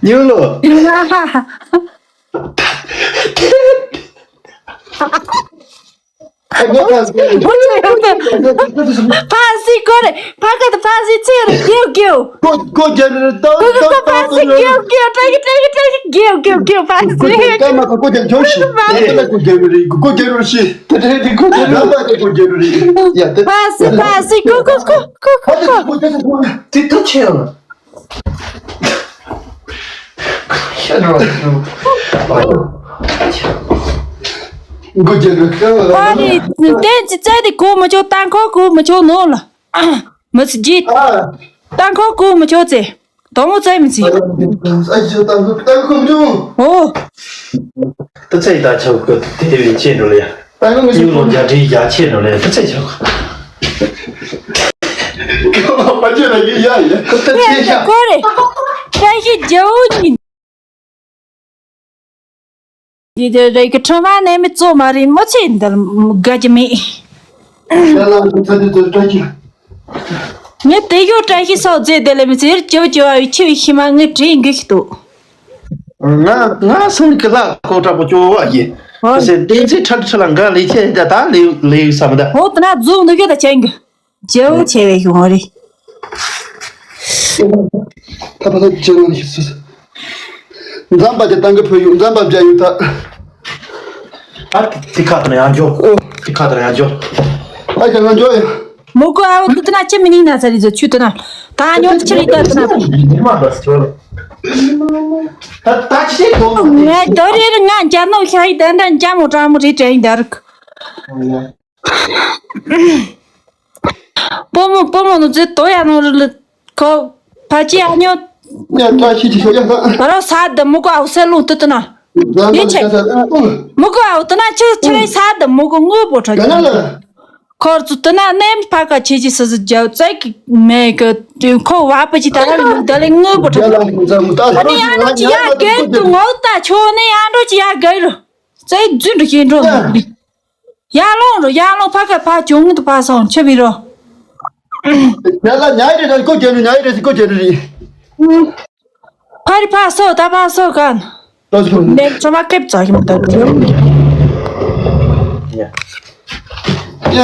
ཉུང་ལོ། ཕ་སི་ཀོ་རེ། ཕ་ཀ་ཏི་ཕ་སི་ཚེ་རུ་རྒྱུག་རྒྱུག་ཀོ་ཀོ་རྒྱལ་རེ་ཏོ་ཏོ་ཏོ་ཏོ་ཕ་སི་རྒྱུག་རྒྱུག་བཀྲ་ཤིས་བཀྲ་ཤིས་བཀྲ་ཤིས་རྒྱུག་རྒྱུག་རྒྱུག་ཕ་སི། ཀོ་རྒྱལ་ཀ་མ་ཀོ་ཀོ་རྒྱལ་ཇོ་ཤི། ཏེ་ཏེ་ལ་ཀོ་རྒྱལ་རེ་ཀོ་རྒྱལ་རེ་ཤི། ཏེ་ཏེ་ཏེ་ཀོ་རྒྱལ་རེ། ཡ་ཏེ། ཕ་སི་ཕ་སི་ཀོ་ཀོ་ཀོ་ཀོ་ཀོ། ཏེ་ཏེ་ཀོ་རྒྱལ་རེ། ཏེ་ཏོ་ཆེ་ཡོད། ཤ་རོ། ཀོ་རྒྱལ་རེ་ཀ་མ་ལ། ཨ་ནི་ཏེ་ཅི་ཙེ་ཏེ་ཀོ་མ་ཆོ་ཏང་ཀོ་ཀོ་མ་ཆོ་ནོ་ལ། མི་ཚེ་རྗེས། ཨ། ཏང་ཁོ་ཀུ་མི་ཆོག་ཚེ། དོ་མོ་ཚེ་མི་ཚེ། ཨ་ཅོ་ཏང་ཁོ་ཏང་ཁོ་མི་ཆོག་ཨོ། ཏི་ཚེ་ད་ཆོག་གི་དེ་བས་ཆེ་འགྲོ་ལ་ཡ། ཏང་ཁོ་མི་ཆོག་ལོ་བརྒྱ་ཁྲི་ཡ་ཆེ་འགྲོ་ལ་ཡ་ཏི་ཚེ་ཆོག་ཁོ་མ་ཆོག་ན་ཡི་ཡ་ཡ། ཁོ་ཏི་ཚེ་ཡ། ཀོ་རེ། བཀྲ་ཤིས་རྒྱལ་པོ་ཉིད། འདི་དེ་རེད་གི། ཁྲོམ་པ་ནས་མི་གཙོ་མ་རེད། མི་ཚེ་འདིར་དགའ་རྒྱུ་མེད། ཡ་ལ་ཚ་དེ་ཚོ་བཀྲ་ཤིས། ངས་དེ་ཡོད་བཀྲ་ཤིས་སོགས་རྫས་དེ་ལས་མི་ཚེར་སྐྱོ་སྐྱོ་བའི་ཆེ་བའི་ཤི་མ་ངས་དྲིས་འགི་ཤི་འདུག་ང་ང་སོང་གི་ལ་ཁོ་དྲག་པོ་སྐྱོ་བ་ཡིན། ཧོ། ཟེར་བསྟན་འཛིན་ཁྲ་ཁྲ་ལ་འགའ་ལས་ཆེ་ད་ད་ལས་ལས་ཡོད་བསམ་ད། ཧོ་དེ་ན་རྫུ་འདུག་ཡོད་ད་ཆེན་གི། རྒྱལ་པོ་ཆེ་བའི་གཞུང་རེད། ད་ཕ་ལ་ཅི་ལ་ཤི་སོ། འཛམ་བུ་གླིང་ཏང་གི་བོད་ཡུལ་འཛམ་བུ་གླིང་ཡུལ་ད། ཨ་ཏི་ཁ་ཏ་ན་ཡང་འཇོག་ཨོ། ཏི་ཁ་ཏ་ན་ཡང་འཇོག་ཨ་ཁ་ན་འཇོག་ཡ། མོ་ཀོ་ཨའོ་ཏི་ཏི་ན་ཅི་མི་ནིང་ན་ས་རི་ཛོ་ཆུ་ཏི་ན། ད་ཉོ་ཆི་རི་ད་ཏི་ན། ཉི་མ་ད་སྐྱོ། ད་ད་ཅི་དོ་ནོ་ངས་དོ་རེ་རི་ང་འཇམ་ནོ་ཤ་ཡི་ད་འདྲ་འཇམ་མོ་དྲང་མོ་རི་དྲན་ཡི་ད་རིག་པོ་མོ་པོ་མོ་ནུ་ཛེ་དོ་ཡ་ནོ་རི་ལི་ཁོ་ཕ་ཅི་ཨ་ཉོ། ཡ་བཀྲ་ཤིས་ཀྱི་ཤོག་ཡ་ད། ད་རོ་ས་ད་མུ་ཀོ་ཨའོ་སེ་ལུང་ཏི་ཏི་ན། ཡ་མ་ཆེ་ད་ད་ཨོ། མུ་ཀོ་ཨའོ་ཏི་ན་ཆི་ཆི་རེ་ས་ད་མུ་ཀོ་ངུ་པོ་ཁྲ་ཡ་ན་ལ། ཁོར་ཚུ་ཏི་ན་ནེམ་ཕ་ཀ་ཆེ་ཅི་སི་སི་རྒྱ་ཙེ་གི་མེ་གི་ཁོ་བ་པ་ཅི་ད་ར་ལུང་ད་ལེ་ངུ་པོ་ཁྲ། ཡ་ལ་མུ་ཛ་མུ་ད་ཨ་ནི་ཡ་ནོ་ཅི་ཡ་གེ་ཏུ་ངོ་ད་ཆོ་ནི་ཡ་ནོ་ཅི་ཡ་གེ་རུ་ཙེ་རྫུན་རུ་ཤེས་འགྲོ། ཡ། ཡར་ལོངས་རུ་ཡར་ལོངས་ཕ་ཁ་ཕ་གྱོང་དུ་ཕ་སོང་ཆེ་བི་རོ། ཡ་ལ་ཉའི་རེ་རེ་ཀོ་ཅེ་རུ་ཉའི་རེ་སི་ཀོ་ཅེ་རུ་རི། ཕ་རི་ཕ་སོ་ད་ཕ་སོ་ག་ན། ཏོ་ཅི་ཀོ་ནེ་ཚོ་མ་ཁེབ་ཙོ་ཡིན་ད། ཡ། ཡ།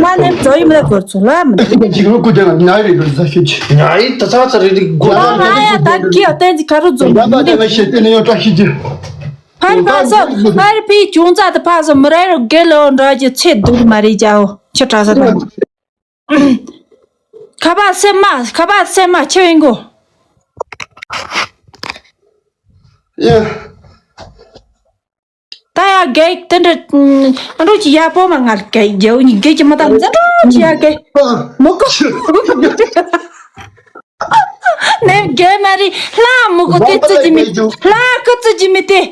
མ་ནེ་ཙོ་ཡིན་མ་གོ་ཚོ་ལ་མ། ཅི་ཀོ་ཀོ་ཅེ་ན་ཉའི་རེ་རུ་ཟ་ཤི་ཅི། ཉའི་ད་ཚ་ཚ་རི་རི་གོ་ད། ང་ཡ་ད་ཀི་ཡ་ཏན་ཅི་ཁ་རུ་ཛོ་ཡ་མ་ད་ང་ཤེ་ཏེ་ནེ་ཡོ་ཏྲ་ཤི་ཅི། ཕར་ཕར་སོ། ཕར་ཕི་ཅུང་ཙག་ཏུ་ཕར་སོ་མི་ར་རོ་དགེ་ལོ་འདྲ་གྱི་ཚེ་སྡུག་མ་རེད་ཇའོ་ཁྱི་དྲག་ས་དང་། ཁ་པར་སེམས་མ་ཁ་པར་སེམས་མ་ཆེ་བའི་མགོ། ཡ། ད་ཡ་རྒས་དེ་འདྲ་ཨ་འགྲོ་ཅི་ཡ་པོ་མ་ང་རྒས་རྒྱའུ་ནི་རྒས་ཀྱི་མ་ད་འཛམ་གྲོགས་ཅི་ཡ་རྒས་མོ་ཀོ། ནེ་རྒན་མ་རེད་ལྷ་མོ་གོ་ཀི་ཙི་ཅི་མི་ལྷ་ཀི་ཙི་ཅི་མི་ཏེ།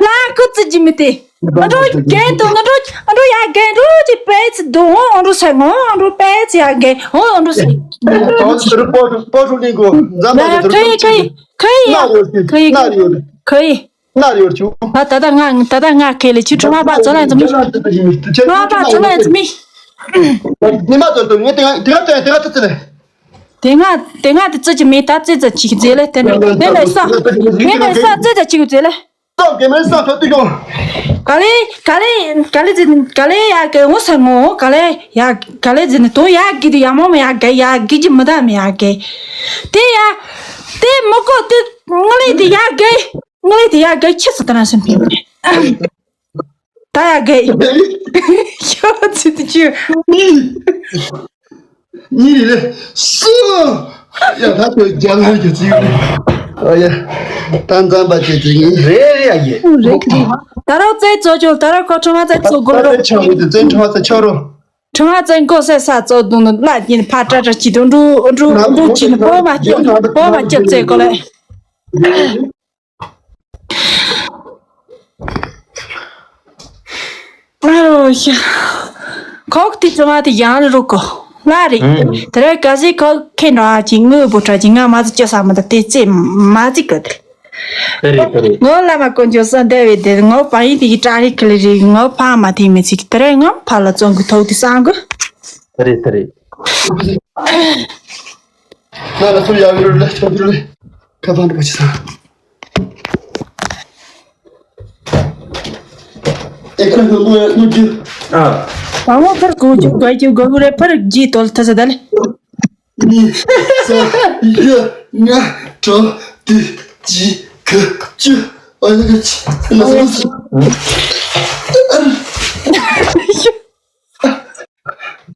ལྷ་ཀི་ཙི་ཅི་མི་ཏེ། ཨ་འགྲོ་རྒན་དུ་ང་འགྲོ་ཨ་འགྲོ་ཡ་རྒན་འགྲོ་ཅི་པེ་ཙི་དུ་ཨ་འགྲོ་སེ་ངོ་ཨ་འགྲོ་པེ་ཙི་ཡ་རྒན་ཨ་འགྲོ་སེ། ཏོ་ཙི་རུ་པོ་ཏུ་པོ་ཏུ་ལི་གོ་འཛམ་བུ་གླིང་ཁ་ཡི་ཁ་ཡི་ཁ་ཡི་ཡ་ཁ་ཡི་ཁ་ཡི། ན་རེ་ཡོད་ཆུ། ད་ད་ད་ང་ད་ད་ང་ཁེ་ལེ་ཆུ་ཁྲོ་མ་པ་ཚོ་ལ་འཛུམ་མི། ཁྲོ་མ་པ་ཚོ་ལ་འཛུམ་མི། ཉི་མ་ཚོ་ལ་ཉི་མ་དེ་ག་དེ་ག་དེ་ག་དེ་ཚེ་ལེ། དེ་ང་དེ་ང་དེ་ཙི་ཅི་མེད་ད་ཙི་ཙི་ཅིག་ཟེ་ལེ་དེ་ནས་དེ་ནས་ས་དེ་ནས་ས་ཙི་ཙི་ཅིག་ཟེ་ལེ། ཏོ་གེ་མེ་ས་ཚོ་ཏུ་ཡོང་། ག་ལེ་ག་ལེ་ག་ལེ་ཟེ་ག་ལེ་ཡ་གེ་འོ་ས་ངོ་ག་ལེ་ཡ་ག་ལེ་ཟེ་ནི་དོ་ཡ་གི་དེ་ཡ་མོ་མ་ཡ་གེ་ཡ་གི་ཅི་མི་ད་མི་ཡ་གེ། དེ་ཡ་དེ་མོ་ཀོ་དེ་ང་ལེ་དེ་ཡ་གེ། ངའི་དེ་ཡ་གེ་ཁྱི་སུ་ད་ན་སེམས་ཕིན་ནས། ད་ཡ་གེ། ཤོ་ཚི་དུ་ཅུ། གཉིས་རེད་སུ། ཡ་ད་དུ་རྒྱ་ལ་གི་ཚིག་རེད། ཨོ་ཡ། ད་འཛམ་པ་ཅེ་ཚིག་ཡིན་རེད་རེད་ཡ་ཡེ། རེད་རེད། ད་རོ་རྩེ་ཚོ་ཅོ་ད་རོ་ཁོ་ཁྲོ་མ་རྩེ་ཚོ་གོ་རོ། ད་རྩེ་ཆོ་རོ་རྩེ་ཁྲོ་མ་རྩེ་ཆོ་རོ། ཁྲོ་མ་རྩེ་གོ་སེ་ས་ཚོ་དུང་ལ་ཉིན་ཕ་ཏྲ་ཏྲ་ཅི་དུང་འགྲུ་འགྲུ་འགྲུ་ཅི་ནི་པོ་མ་སྐྱོ་པོ་མ་སྐྱོ་རྩེ་གོ་ལེ། ཨ་རོ་ཤ། ཁོག་ཏི་ཙི་མ་ཏི་ཡང་རུ་གོ། ལ་རེ། ཨུམ། དེ་རེ་ག་ཟི་ཁོག་ཁེ་འགྲོ་ཨ་ཅི་ངུ་བུ་ཁྲ་ཅི་ང་མ་ཙི་ཅོ་ས་མ་ད་ཏི་ཙི་མ་ཙི་ག་དེ། དེ་རེད་དེ་རེད། ངོ་ལ་མ་ཀོན་ཅོ་ས་འདེ་བེ་དེ་ངོ་པ་ཡི་ཏི་ཡི་ཏྲ་རི་ཁི་ལི་རི་ངོ་ཕ་མ་ཏི་མི་ཙི་གི་དེ་རེ་ངོ་ཕ་ལ་ཙོང་གི་ཐོག་ཏི་སང་གི། དེ་རེད་དེ་རེད། ང་ལ་ཚུར་ཡག་ཡོད་རེད་ལ་ཆོག་རེད་ལ་ཁ་ཕང་འགྲོ་ཅི་ས། ཨེ་ཁ་ནང་ལོ་ཡ་ལོ་རྒྱུ། ཨ། བ་མོ་ཕར་གོ་རྒྱུ་དགའ་རྒྱུ་དགའ་གུ་རེ་ཕར་རྒྱུ་དོལ་ཐ་ས་ད་ལེ། གཉིས། གསུམ། བཞི། ལྔ། དྲུག་དྲུག་གཅིག་གི་བཅུ། ཨ་ཡ་གི་ཆི། ལ་སོ་སོ།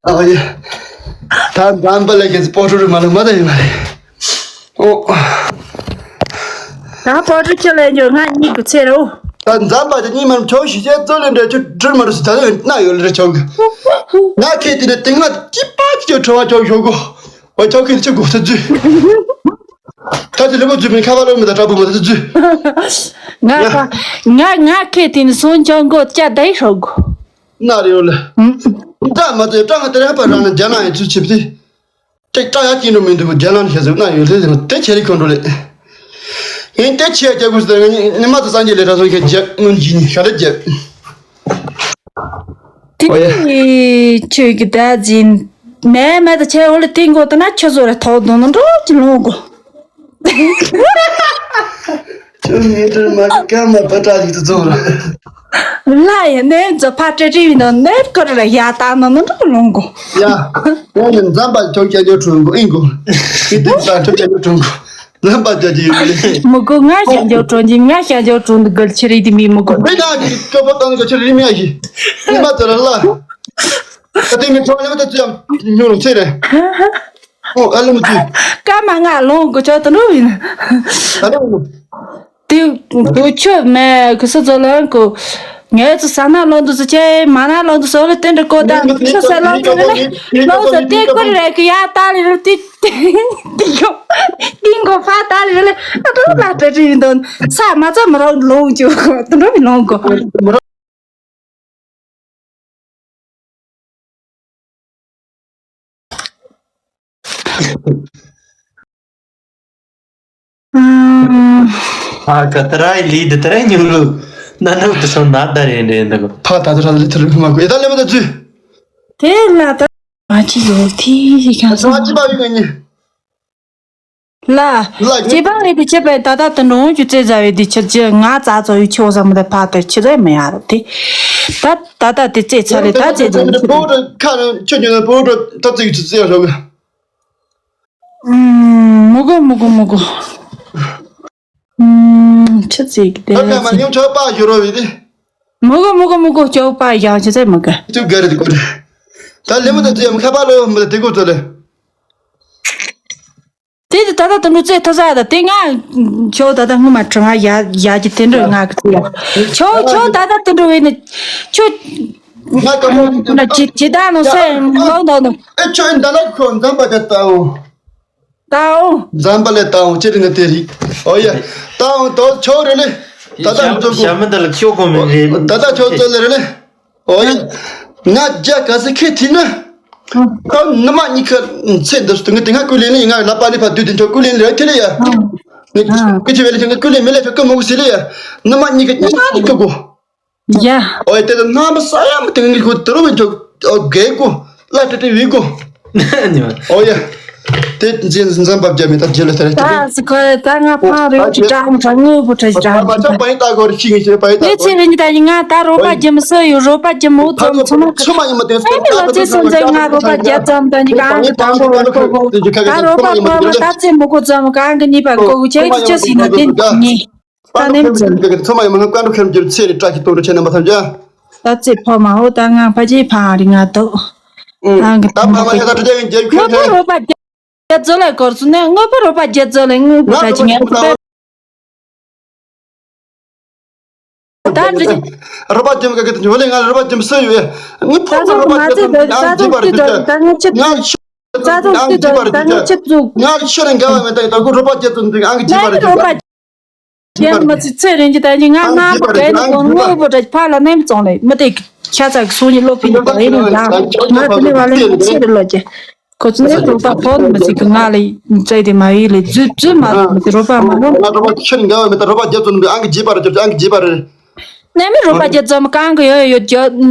ཨ་ཡ། ད་འཛམ་བུ་གླིང་གི་སྤོ་ཊོ་རུ་མ་ལུག་མ་ད་ཡོད་མ་རེད། ཨོ། ད་སྤོ་ཊོ་ཁྱོད་ལས་འཇོག་ང་གཉིད་ཀྱི་ཚེ་རོ། ད་འཛམ་བུ་གླིང་གཉིད་མ་ཆོག་ཤི་ཆེ་ཙོ་ལེ་འདྲ་ཆུ་དྲིར་མ་རུ་སི་ད་ལེ་ན་ཡོད་ལེ་ཆོག་གི། ང་ཁེ་དེ་ནས་དེ་ང་ཅི་པ་ཅི་ཆོ་ཁྲོ་བ་ཆོག་ཤོག་གོ། ཨོ་ཆོག་ཁེ་ཆུ་གོ་ས་ཇུ། ད་ཅི་ལེ་པོ་ཇུ་མིན་ཁ་བ་ལོ་མི་ད་ཏྲ་པོ་མི་ད་ཇུ། ང་ང་ང་ཁེ་དེ་ནས་སོང་ཆོག་གོ་ཅ་ད་ཤོག་གོ། ན་རེ་ཡོད་ལེ། ད་མ་ཏེ་ཀྲང་ཏེ་ར་པ་རང་ན་རྒྱ་ནག་ཡི་ཚུལ་ཆིབ་སྟེ། ཏེ་ཀྲང་ཡ་ཅི་ནོ་མི་འདུག་རྒྱ་ནག་ནས་བཤད་ཟེར་ན་ཡོད་ལེ་ཟེར་ན་ཏེ་ཁྱེད་རི་ཁོ་འགྲོ་ལེ། ངས་དེ་ཆེ་རྒྱག་དགོས་ཟེར། ངས་ཉི་མ་དང་སངས་རྒྱས་ལས་ར་སོང་ཁྱེད་རྒྱག་སྔོན་གྱི་ནི་ཤ་ལེ་རྒྱག་དེ་ཨོ་ཡ། ཁྱོད་ཀྱི་ད་ཟིན་མེད་མེད་དུ་ཆེ་འོ་ལ་ཏིང་གོ་ད་ན་ཁྱོད་ཚོ་ར་ཐོག་དོན་ནོ་འགྲོ་གི་ལོང་གོ་ཁྱོད་ངའི་དྲིན་མ་གི་སྐར་མ་པ་ཏྲ་ཞིག་ཏུ་བཙོང་ར། ལ་ཡ་ནས་ཛ་ཕ་ཏྲེ་ཏྲེ་ཡིན་ནོ་ནས་ཁོ་ར་ཡ་ད་ནོ་ནོ་འགྲོ་གི་ལོང་གོ་ཡ། ངས་ནི་འཛམ་པ་ཁྱོད་ཀྱ་ཉོ་གྲོན་གོ་ཨིན་གོ་ཁྱེད་དེ་ས་ཁྱོད་ཀྱ་ཉོ་གྲོན་གོ་འཛམ་པ་ཁྱོད་ཀྱི་ཡོད་ལེ། མི་གོ་ང་ཞ་འཇོག་གྲོན་གྱི་ང་ཞ་འཇོག་གྲོན་དུ་གལ་ཆེ་རེད་དེ་མི་མི་གོ་མི་ན་གི་ཀ་པ་ཏང་གི་ཆེ་རེད་མི་ཡ་ཞི་ཨིན་པ་ཙི་ར་ལ། ད་དེ་མི་ཐོག་ལེ་བ་ད་ཙི་ཡ་ཉོ་རོ་ཚེ་རེད། ཨོ་ཨ་ལེ་མི་ཚུ། ཀ་མ་ང་ལོང་གོ་ཆོ་ད་ནོ་ཡིན། ཨ་ལེ་མི། དེ་དུ་ཆོ་མེ་གི་སི་ཛོ་ལོན་གོ་ངས་ཚོ་ས་ན་ལོན་དུ་སུ་ཆེ་མ་ན་ལོན་དུ་སོ་ལེ་ཏེན་དྲ་གོ་ད་ཆོ་ས་ལོན་དུ་ལེ་ལོན་དུ་ཏེ་ཀོ་རེ་གི་ཡ་ད་ལེ་རུ་ཏི་ཏི་ཏི་གོ་ཏི་གོ་ཕ་ད་ལེ་རུ་ལེ་ཨ་ཏོ་ལ་ཏྲེ་ཏྲེ་ཡིན་དོན་ས་མ་ཚ་མ་རོ་ལོང་ཅུ་དུ་འགྲོ་མི་ལོང་གོ་ཨ། ཨ་ཀ་ཏ་ར་ལི་དེ་ཏ་ར་ཉུང་རུ་ན་ནུ་དུ་སོང་ན་ད་རེ་འདྲེ་འདི་གོ་ཕ་ད་ད་ར་ལི་ཐུར་མ་གོ་ཡ་ད་ལེ་མ་ད་ཚུ། དེ་ལ་ད་མ་ཅི་ཡོད་དེ་ཞིག་ཀྱང་སོང་ལ་ཅི་པ་ཡོད་ངེ་ལ། ལ་ཅི་པ་རེད་དེ་ཅི་པའི་ད་ད་དུ་འགྲོ་འོང་རྒྱུ་རྩེ་ཟ་བའི་དེ་ཆི་ཅི་ང་རྩ་ཚོ་ཡི་ཆོ་ཟ་མ་ད་ཕ་དེ་ཆི་རེད་མ་ཡ་ར་དེ་ད་ད་ད་དེ་རྩེ་ཚ་རེད་ད་རྩེ་ཟ་མ་ཆི་པོ་ཏྲ་ཁ་རང་ཆོ་ཉོ་ན་པོ་ཏྲ་ད་རྩེ་ཡི་ཆི་རྩེ་ཡ་རོག་གི། ཨུམ། མི་དགོས་མི་དགོས་མི་དགོས། ཨུམ། ཆི་ཟིག་དེ་ཨ་ཀ་མ་ཉུང་ཆོག་པ་ཞུ་རོ་བི་དེ། མི་དགོས་མི་དགོས་མི་དགོས་ཆོག་པ་ཡང་ཆི་ཟེར་མི་དགོས། ཏུ་ག་རེ་དེ་གོ་རེ། ད་ལེ་མོ་ད་ཙི་ཡམ་ཁ་པ་ལོ་མི་ད་དེ་གོ་ཙོ་ལེ། དེ་དེ་ད་ད་དུ་འགྲོ་ཙེ་ཐ་ས་ད་དེ་ང་ཆོག་ད་ད་ངུ་མ་ཁྲི་མ་ཡ་ཡ་གི་དེ་འགྲོ་ང་གི་ཙི་ཡ། ཆོག་ཆོག་ད་ད་དུ་འགྲོ་བས་ནི་ཆོག་ང་ཀ་མོ་ཅི་ཅི་ད་ནོ་སེ་ལོ་ད་ནོ། ཨེ་ཆོག་ཨིན་ད་ལ་ཁོ་འཛམ་པ་ད་ད་འོ། ད་འོ། འཛམ་བུ་གླིང་ད་འོ་ཅི་རིང་ང་དེ་རིག་ཨོ་ཡ། ད་འོ་དོ་ཆོ་རེ་ལེ། ད་ད་ཞྭ་ཚོ་ཞྭ་མི་འདི་ལ་ཁྱོ་གོ་མི་རེད། ད་ད་ཆོ་ཚོ་ལེ་རེ་ལེ། ཨོ་ཡ། ང་རྒྱ་ག་ས་ཁེ་ཐི་ན། ད་ནུ་མ་གཉིས་ཀ་ཚེ་འདི་སུ་ང་དེ་ང་ཀུ་ལེ་ནི་ང་ལ་པ་ནི་ཕ་དུ་དེ་ཆོ་ཀུ་ལེ་ནི་རེ་ཁེ་ལེ་ཡ། ནི་ཀུ་ཆི་བེ་ལེ་ང་ཀུ་ལེ་མི་ལེ་ཆོ་ཀུ་མོ་གུ་སི་ལེ་ཡ། ནུ་མ་གཉིས་ཀ་གཉིས་ཀ་གོ། ཡ། ཨོ་ཡ་དེ་ད་ན་མ་ས་ཡ་མ་དེ་ང་གོ་དུ་རུ་བེ་ཆོ་ཨོ་གེ་གོ། ལ་ཏྲི་ཏྲི་བི་གོ། ཨོ་ཡ། དེ་འཛིན་འཛིན་པ་རྒྱ་མི་ད་རྒྱ་ལ་ད་རེ་ད་ད་སི་ཁོ་ད་ང་ཕང་རེ་ཅི་ཀྲང་ཀྲང་ངུ་བུ་ཁྲ་ཅི་ཀྲང་ཅི་པ་ཡི་ད་གོ་རེ་ཤི་ངི་ཤི་པ་ཡི་ད་ངི་གོ་ཆེ་རེ་ཉི་ད་ཡི་ང་ད་རོ་པ་རྒྱ་མི་སུ་ཡོད། རོ་པ་རྒྱ་མོ་ཙམ་ཚོ་མ་ཁ་ཚོ་མ་ཡི་མ་དེ་ཨེ་མི་ལོ་ཚེ་སོན་ཚེ་ང་རོ་པ་རྒྱ་ཙམ་ད་ཉི་གང་གི་དང་པོ་རེ་གོ་གོ་ད་རོ་པ་གོ་མ་ད་ཚེ་མོ་གོ་ཙམ་གང་གི་ཉི་པ་གོ་གོ་ཆེ་ཅི་ཆེ་སི་ན་དེ་ཉི། ད་ནེམ་ཙམ། ཚོ་མ་ཡི་མ་ང་ཀ་འགྲོ་ཁེམ་གྱུར་ཚེ་རེ་བཀྲ་ཤིས་དོན་འགྲུབ་ཆེ་རྣམ་པ་ཐམས་ཅད། ད་ཚེ་ཕོ་མ་འོ་ད་ང་ཕ་ཆེ་ཕ་རི་ང་དོ། ཨང་ད་ཕ་མ་ཧེ་ད་དྲི་རྒྱ་ཡིན་རྒྱ་ཁྱོད་ཁྱོད་རོ་པ་རྒྱ་རྒྱ་ཛོ་ལ་གོར་སུ་ནས་དངོས་པོ་རོ་པ་རྒྱ་ཛོ་ལ་དངོས་པོ་ད་ཅི་ངན་པ། ད་འདྲི། རོ་པ་རྒྱ་མི་ག་གི་དུ་ཉོ་ལེ་ང་རོ་པ་རྒྱ་མི་སུ་ཡོད། ངི་ཕོ་ད་མ་རོ་པ་རྒྱ་ཙམ་ང་ཅི་པ་རེད་ད་ང་ཅི་ང་ཤི་ད་ང་ཅི་པ་རེད་ད་ང་ཤི་རིང་ག་བ་མེད་ད་ད་གོ་རོ་པ་རྒྱ་ཙམ་དུ་ང་གི་ཅི་པ་རེད་ད། ཡང་མི་ཚེ་ཚེ་རིང་གི་ད་ནི་ང་ང་གའི་ནི་གོང་དངོས་པོ་འདྲ་ཕར་ལ་ནེམ་བཙོང་ལེ་མི་དེ་ཤ་ཚ་གི་སོང་ཉི་ལོ་ཕི་ནི་ག་ཡིན་ནི་ཡང་ང་དེ་ནི་བ་ལེ་ནི་ཚེ་རི་ལོ་ཀྱེ་ཁོ་ཚོ་ནི་རོ་པ་ཕོ་ནི་མི་ཚེ་གི་ང་ལ་ཚེ་དེ་མ་ཡིན་ལེ་རྫུ་རྫུ་མ་མི་དེ་རོ་པ་མ་རོ། ང་རོ་པ་ཁྱེད་འགའ་བ་མི་ད་རོ་པ་རྒྱ་ཙམ་ཨང་གི་རྗེས་པར་རྒྱབ་ཨང་གི་རྗེས་པར་རེད། ནས་མི་རོ་པ་རྒྱ་ཙམ་གང་གི་ཡོད་ཡོད་རྒྱ་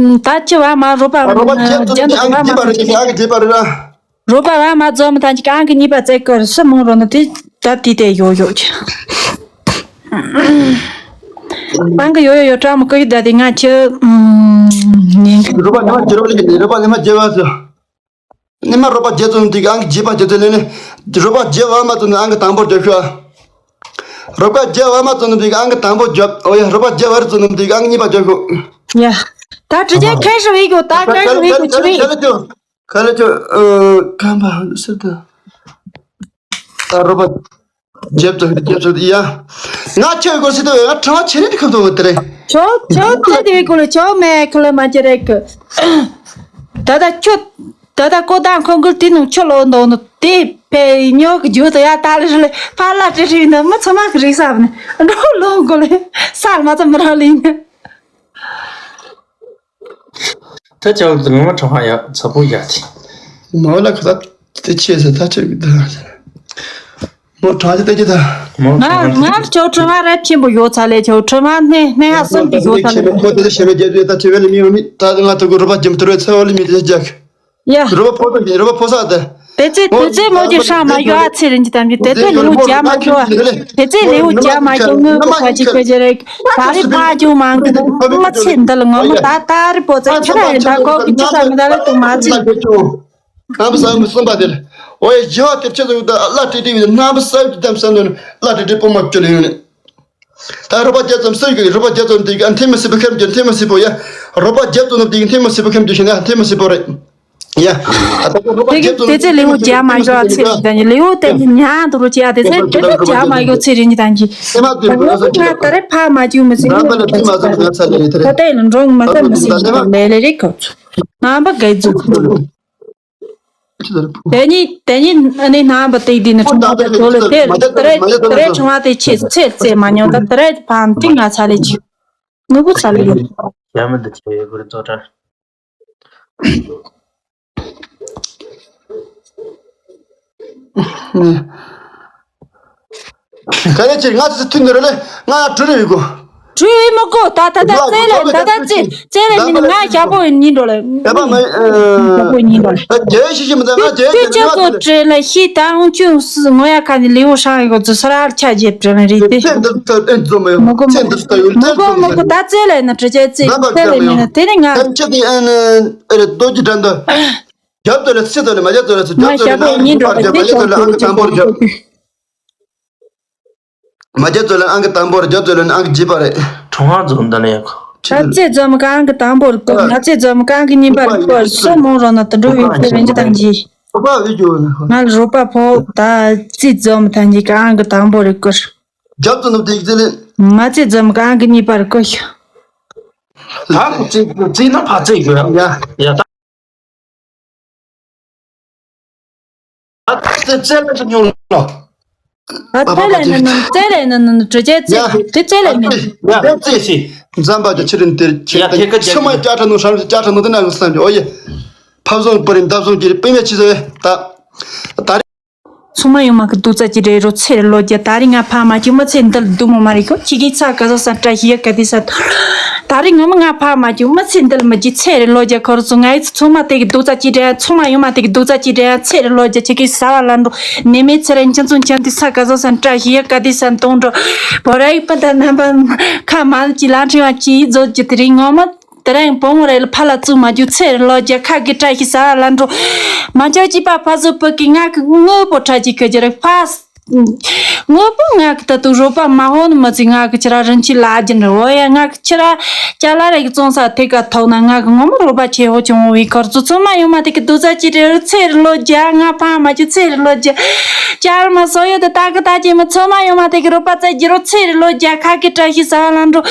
ད་ཆེ་བ་མ་རོ་པ་རོ་པ་རྒྱ་ཙམ་ཨང་གི་རྗེས་པར་རེད་ཨང་གི་རྗེས་པར་རེད། རོ་པ་བ་མ་ཛོམ་ཐང་ཅིག་ཨང་གི་གཉིས་པ་བཙལ་དགོས་སུ་མང་རོ་ན་དེ་ད་དེ་དེ་ཡོ་ཡོ་ཅི། ཨང་གི་ཡོ་ཡོ་ཡོ་ཀྲ་མོ་ཀི་ཡི་ད་དེ་ང་ཆི་ཉན་གི། རོ་པ་ནི་མ་ཇེ་རོ་པ་ནི་མ་ཇེ་བ་ཟོ། ནི་མ་རོ་པ་ཇེ་ཙོ་ནི་དེ་ཨང་གི་ཇེ་པ་ཇེ་ཙོ་ནི་ནི། རོ་པ་ཇེ་བ་མ་ཙོ་ནི་ཨང་གི་དང་པོ་ཇོ་ཤོ། རོ་པ་ཇེ་བ་མ་ཙོ་ནི་དེ་ཨང་གི་དང་པོ་ཇོ། ཨོ་ཡ་རོ་པ་ཇེ་བ་རི་ཙོ་ནི་དེ་ཨང་གི་གཉིས་པ་ཇོ་ཤོ། ཡ། ད་དྲི་རྒྱ་ཁ་ཧྲི་བི་གོ་ད་ཁ་ཧྲི་བི་གོ་ཆི་བི། ཁ་ལ་ཅོ། ཨ་ཁམ་པ་སི་ཏ། ད་རོ་པ་རྒྱབ་ཏུ་རྒྱབ་ཏུ་ཡ། ང་ཆོས་གོ་སི་ཏོ་ང་ཁྲ་བ་ཆེ་རིག་ཁམ་ཏོ་བ་ཏེ་རེ། ཆོ་ཆོ་ཏེ་ཏེ་གོ་ལེ་ཆོ་མེ་ཁ་ལ་མ་ཅེ་རེ་ཀ། ད་ད་ཁྱོད་ད་ད་ཀོ་ད་ཁོང་གུལ་ཏི་ནུ་ཆོ་ལོ་འདོ་ནུ་ཏེ་པེ་ཉོ་གི་ཇུ་ཏ་ཡ་ཏ་ལེ་རེ་ལེ་ཕ་ལ་ཏེ་རེ་ནུ་མ་ཚ་མ་གི་རིག་ས་བ་ནི་འགྲོ་ལོ་གོ་ལེ་ས་མ་ཚ་མ་ར་ལེ་ནི། ད་ཅག་ལ་ང་གྲོགས་ཡག་ཚ་པོ་ཡག་དེ། མ་ལ་ཁ་ད་དེ་ཆེ་ས་ད་ཆེ་གི་ད། མོ་གྲངས་ཅི་ལྟ་ཅི་ད། ང་ང་ཁྱོད་དྲི་བ་རབ་ཆེན་པོ་ཡོད་ཚ་ལས། ཁྱོད་དྲི་བ་སྣེ་སྣེ་ཧ་གསུམ་གྱི་ཡོད་ཚ་ལས། མོ་དེ་ཤེས་མེད་རྒྱབ་ཡོད་ད་དྲི་བ་ལ་མི་ཡོང་མི་ད་ང་ཐུག་གི་རོ་པ་ཇིམ་ཐུར་བའི་ཚེ་བ་ལ་མི་དེ་རྒྱག་ཡ། རོ་པ་ཕོ་ད་རོ་པ་ཕོ་ས་ད། དེ་ཚེ་དེ་ཚེ་མོ་གི་ཧྲ་མ་ཡོ་ཨ་ཚེ་རིན་གྱི་དམ་གྱི་དེ་ཚེ་ལེའུ་རྒྱ་མ་ཡོ། དེ་ཚེ་ལེའུ་རྒྱ་མ་ཡོ་ངོ་གོ་ཁ་ཅིག་ཁོ་ཅི་རེད། ད་རི་ཕ་ཅུ་མང་གི་མ་ཚེ་འདི་ལ་ངོ་མ་ད་ད་རི་པོ་ཚེ་ཁྱེད་ར་ཡིན་ད་གོ་གི་ཅི་ས་མི་ད་ལ་དུ་མ་ཚེ། རྣམ་པ་གསུམ་པ་དེ་ལ། འོ་ཡ་ཇི་ཧ་དེ་ཆེ་ཚོ་ད་བླ་བྲེ་བྲེ་བའི་རྣམ་པ་གསར་གྱི་དམ་ས་ནོན་བླ་བྲེ་བྲེ་པོ་མ་བཅོལ་ཡོད་ནི། ད་རོ་པ་རྒྱ་ཙམ་སུ་གི་རོ་པ་རྒྱ་ཙམ་དེ་གི་ཨ་འཐེན་མ་སྲིད་པ་ཁེར་རྒྱུ་འཐེན་མ་སྲིད་པོ་ཡ། རོ་པ་རྒྱ་ཙམ་དེ་གི་འཐེན་མ་སྲིད་པ་ཁེར་རྒྱུ་ཞིག་ན་འཐེན་མ་སྲིད་པོ་རེད། ཡ། ཨ་ད་རོ་པ་དེ་རྒྱ་གི་ཙམ་དེ་ཚེ་ལེའུ་རྒྱ་མ་ཡོ་ཚེ་རིན་གྱི་དང་གི་ལེའུ་དེ་གི་ཉ་དུ་རུ་ཅི་ཡ་དེ་ཚེ་དེ་ཚེ་རྒྱ་མ་ཡོ་ཚེ་རིན་གྱི་དང་གི་ང་ད་རེ་ཕ་མ་ཅུ་མི་སྲིད་ཡོ་ཚེ་ཚེ་ལེ་ཚེ་མ་ཚེ་ང་ཚ་ལེ་ལེ་ཐེ་རེད། ད་དེ་ལ་འགྲོ་མ་ཚེ་མི་སྲིད་ལེ་ལེ་རེད་ཁོ་ཚོ། རྣམ་པ་ག་ཚོད། དེ་ནི་དེ་ནི་ཨ་ནི་རྣམ་པ་དེ་དེ་ནི་ཁྲོམ་པ་ཚོ་ལ་དེ་དེ་རེད་དེ་རེད་ཁྲོམ་པ་དེ་ཆེ་ཚེ་ཚེ་མ་ཉོ་ད་དེ་རེད་ཕན་ཏིང་ང་ཚ་ལེ་ཅི་ནུ་བུ་ཚ་ལེ་ཡོད། ཡ་མི་འདི་ཆེ་ཡོད་གོ་རེ་ཙོ་ཏྲ། ག་ལེ་ཅི་ང་ཚོ་ཐུན་ནོར་ལེ་ང་གྲུ་རེ་ཡོད་གོ། གྲུ་ཡི་མི་གོ་ད་ད་ད་ཙེ་ལེ་ད་ད་ཙེ་ཙེ་ལེ་མི་ང་ཞག་པོ་ཉིན་འགྲོ་ལེ། ཡ་པ་མ་ཞག་པོ་ཉིན་འགྲོ་ལེ། ད་རྒྱལ་ཤི་ཤི་མི་ད་ང་རྒྱལ་ཅི་ཅི་ཅི་ཅི་ཅི་ཅི་ཅི་ལེ་ཤི་ད་ཧུང་ཅུ་སི་ངོ་ཡ་ཁ་ནི་ལེའུ་ཧྲང་ཡི་གོ་ཙི་ས་ར་ཆ་རྒྱལ་པྲེ་ལེ་རེད་དེ། ཚེ་འདི་ལྟ་ཨེ་འཛོམས་ཡོད། མི་གོ་ཚེ་འདི་ལྟ་ཡོད། མི་གོ་མི་གོ་ད་ཙེ་ལེ་ན་ཅི་ཅི་ཙེ་ཙེ་ལེ་མི་ན་དེ་ནི་ང་ཚེ་འདི་ཨེ་ནི་ཨེ་རེ་རྡོ་རྗེ་དགྲ་འདོད། རྒྱབ་ཏུ་ལ་ཚེ་ཏུ་ལ་མ་རྒྱབ་ཏུ་ལ་ཚེ་རྒྱབ་ཏུ་ལ་ཨང་ཀི་དང་པོར་རྒྱབ། མ་རྒྱབ་ཏུ་ལ་ཨང་ཀི་དང་པོར་རྒྱབ། མ་རྒྱབ་ཏུ་ལ་ཨང་ཀི་དང་པོར་རྒྱབ་ཏུ་ལ་ཨང་ཀི་བརྒྱད་པ་རེད། གྲོང་ཁ་འཛོམས་ད་ལ་ཡག་ད་རྩེ་འཛོམས་ཀ་ཨང་ཀི་དང་པོར་བཀོད། ང་རྩེ་འཛོམས་ཀ་ཨང་ཀི་གཉིས་པར་བཀོད། སོ་མོ་རོ་ན་དུ་འགྲོ་བའི་ཁོས་རེ་འཇི་དང་གྱིས། ཨོ་པ་བི་ཇོ་ན་ང་ལ་རོ་པ་ཕོ་ད་རྩེ་འཛོམས་ཐང་གྱིས་ཀ་ཨང་ཀི་དང་པོར་བཀོད། རྒྱབ་ཏུ་ནུབ་དེ་ཡིག་རྩེ་ལེན། ང་རྩེ་འཛོམས་ཀ་ཨང་ཀི་གཉིས་པར་བཀོད། ད་ཁོ་རྩེ་རྩེ་ན་ཕ་རྩེ་དགོས་ཡ། ཡ་ད། ཨ་ཙེ་ཙེ་ལ་ཉོ་ལོ། ཨ་ཙེ་ལ་ནི་ནི་ཙེ་ལ་ནི་ནི་ནི་ཙེ་ཙེ་ཙེ་ཡ། ཙེ་ཙེ་ལ་ནི། ཡ་ཙེ་སི། འཛམ་བུ་གླིང་ཕྱི་རིམ་དེར་ཡ་ཁྱེད་ཀ་ཆི་མ་ཅ་ཁྲ་ནོ་ཧྲ་ཅ་ཁྲ་ནོ་དེ་ན་ཡོང་སྟངས་ཀྱི་ཨོ་ཡེ། ཕབ་བཟང་པ་རིན་འདབ་བཟང་གྱི་པི་མེ་ཆི་ཟེར་ད། ད་རེ། ཚང་མ་ཡོང་མ་གི་སྡུག་རྩ་ཅི་རེད་རོ་ཚེ་རེ་ལོ་རྒྱ་ད་རེ་ང་ཕ་མ་ཅི་མ་ཚེ་འདི་ལ་སྡུག་མོ་མ་རེད་ཁྱོད་ཁྱི་གི་ཚ་ག་ཟོ་ས་བཀྲ་ཤིས་ཡ་ག་དེ་ས། ད་རེ་ངོ་མ་ང་ཕ་མ་ཅུ་མི་ཚེ་འདི་ལ་མི་རྒྱུ་ཚེ་རེ་ལོ་རྒྱ་ཁོར་སོང་ང་ཡི་ཚོ་ཚང་མ་དེ་གི་སྡུག་རྩ་ཅི་འདྲ་ཚང་མ་ཡོང་མ་དེ་གི་སྡུག་རྩ་ཅི་འདྲ་ཚེ་རེ་ལོ་རྒྱ་ཁྱི་གི་ས་བ་ལ་འགྲོ་ནེ་མེ་ཚེ་རེ་འཆམ་ཚུན་འཆམ་དེ་ས་ག་ཟོ་ས་བཀྲ་ཤིས་ཡ་ག་དེ་ས་གཏོང་འགྲོ་བོ་ར་ཡི་པ་ད་རྣམ་པ་ཁ་མ་ལ་ཅི་ལ་ཁྲི་བ་ཅི་ཡི་ཛོ་ཅི་དེ་རིང་ངོ་མ་དེ་རིང་བུ་མོ་རེ་ལ་ཕ་ལ་བཙུགས་མ་རྒྱུ་ཚེ་རེ་ལོ་རྒྱ་ཁ་གི་བཀྲ་ཤིས་ས་བ་ལ་འགྲོ་མ་ཅོ་ཅི་པ་ཕ་ཟོ་པ་གི་ང་གི་དངོས་པོ་ཁྲ་ཅི་ཁ་ཅི་རེ་ཕ། དངོས་པོ་ང་གི་ད་དུང་རོགས་པ་མ་ཧོ་ནི་མི་ཚེ་ང་གི་ཁྱེད་ར་རིན་ཆེན་ལ་རྒྱུ་འདྲ་བོ་ཡ་ང་གི་ཁྱེད་ར་ཅ་ལག་རེ་གི་བཙོང་ས་ཐད་ཀ་ཐོག་ན་ང་གི་ངོ་མ་རོགས་པ་ཆེ་ཧོ་ཆུང་བོ་བའི་ཁར་ཚོ་ཚང་མ་ཡོང་མ་དེ་གི་སྡུག་རྩ་ཅི་རེ་རུ་ཚེ་རེ་ལོ་རྒྱ་ང་ཕ་མ་ཅི་ཚེ་རེ་ལོ་རྒྱ་ཅ་ར་མ་སོ་ཡོད་དེ་ད་གི་ད་ཅི་མི་ཚང་མ་ཡོང་མ་དེ་གི་རོགས་པ་ཚ་རྒྱུ་རོ་ཚེ་རེ་ལོ་རྒྱ་ཁ་གི་བཀྲ་ཤིས་ས་བ་ལ་འགྲོ་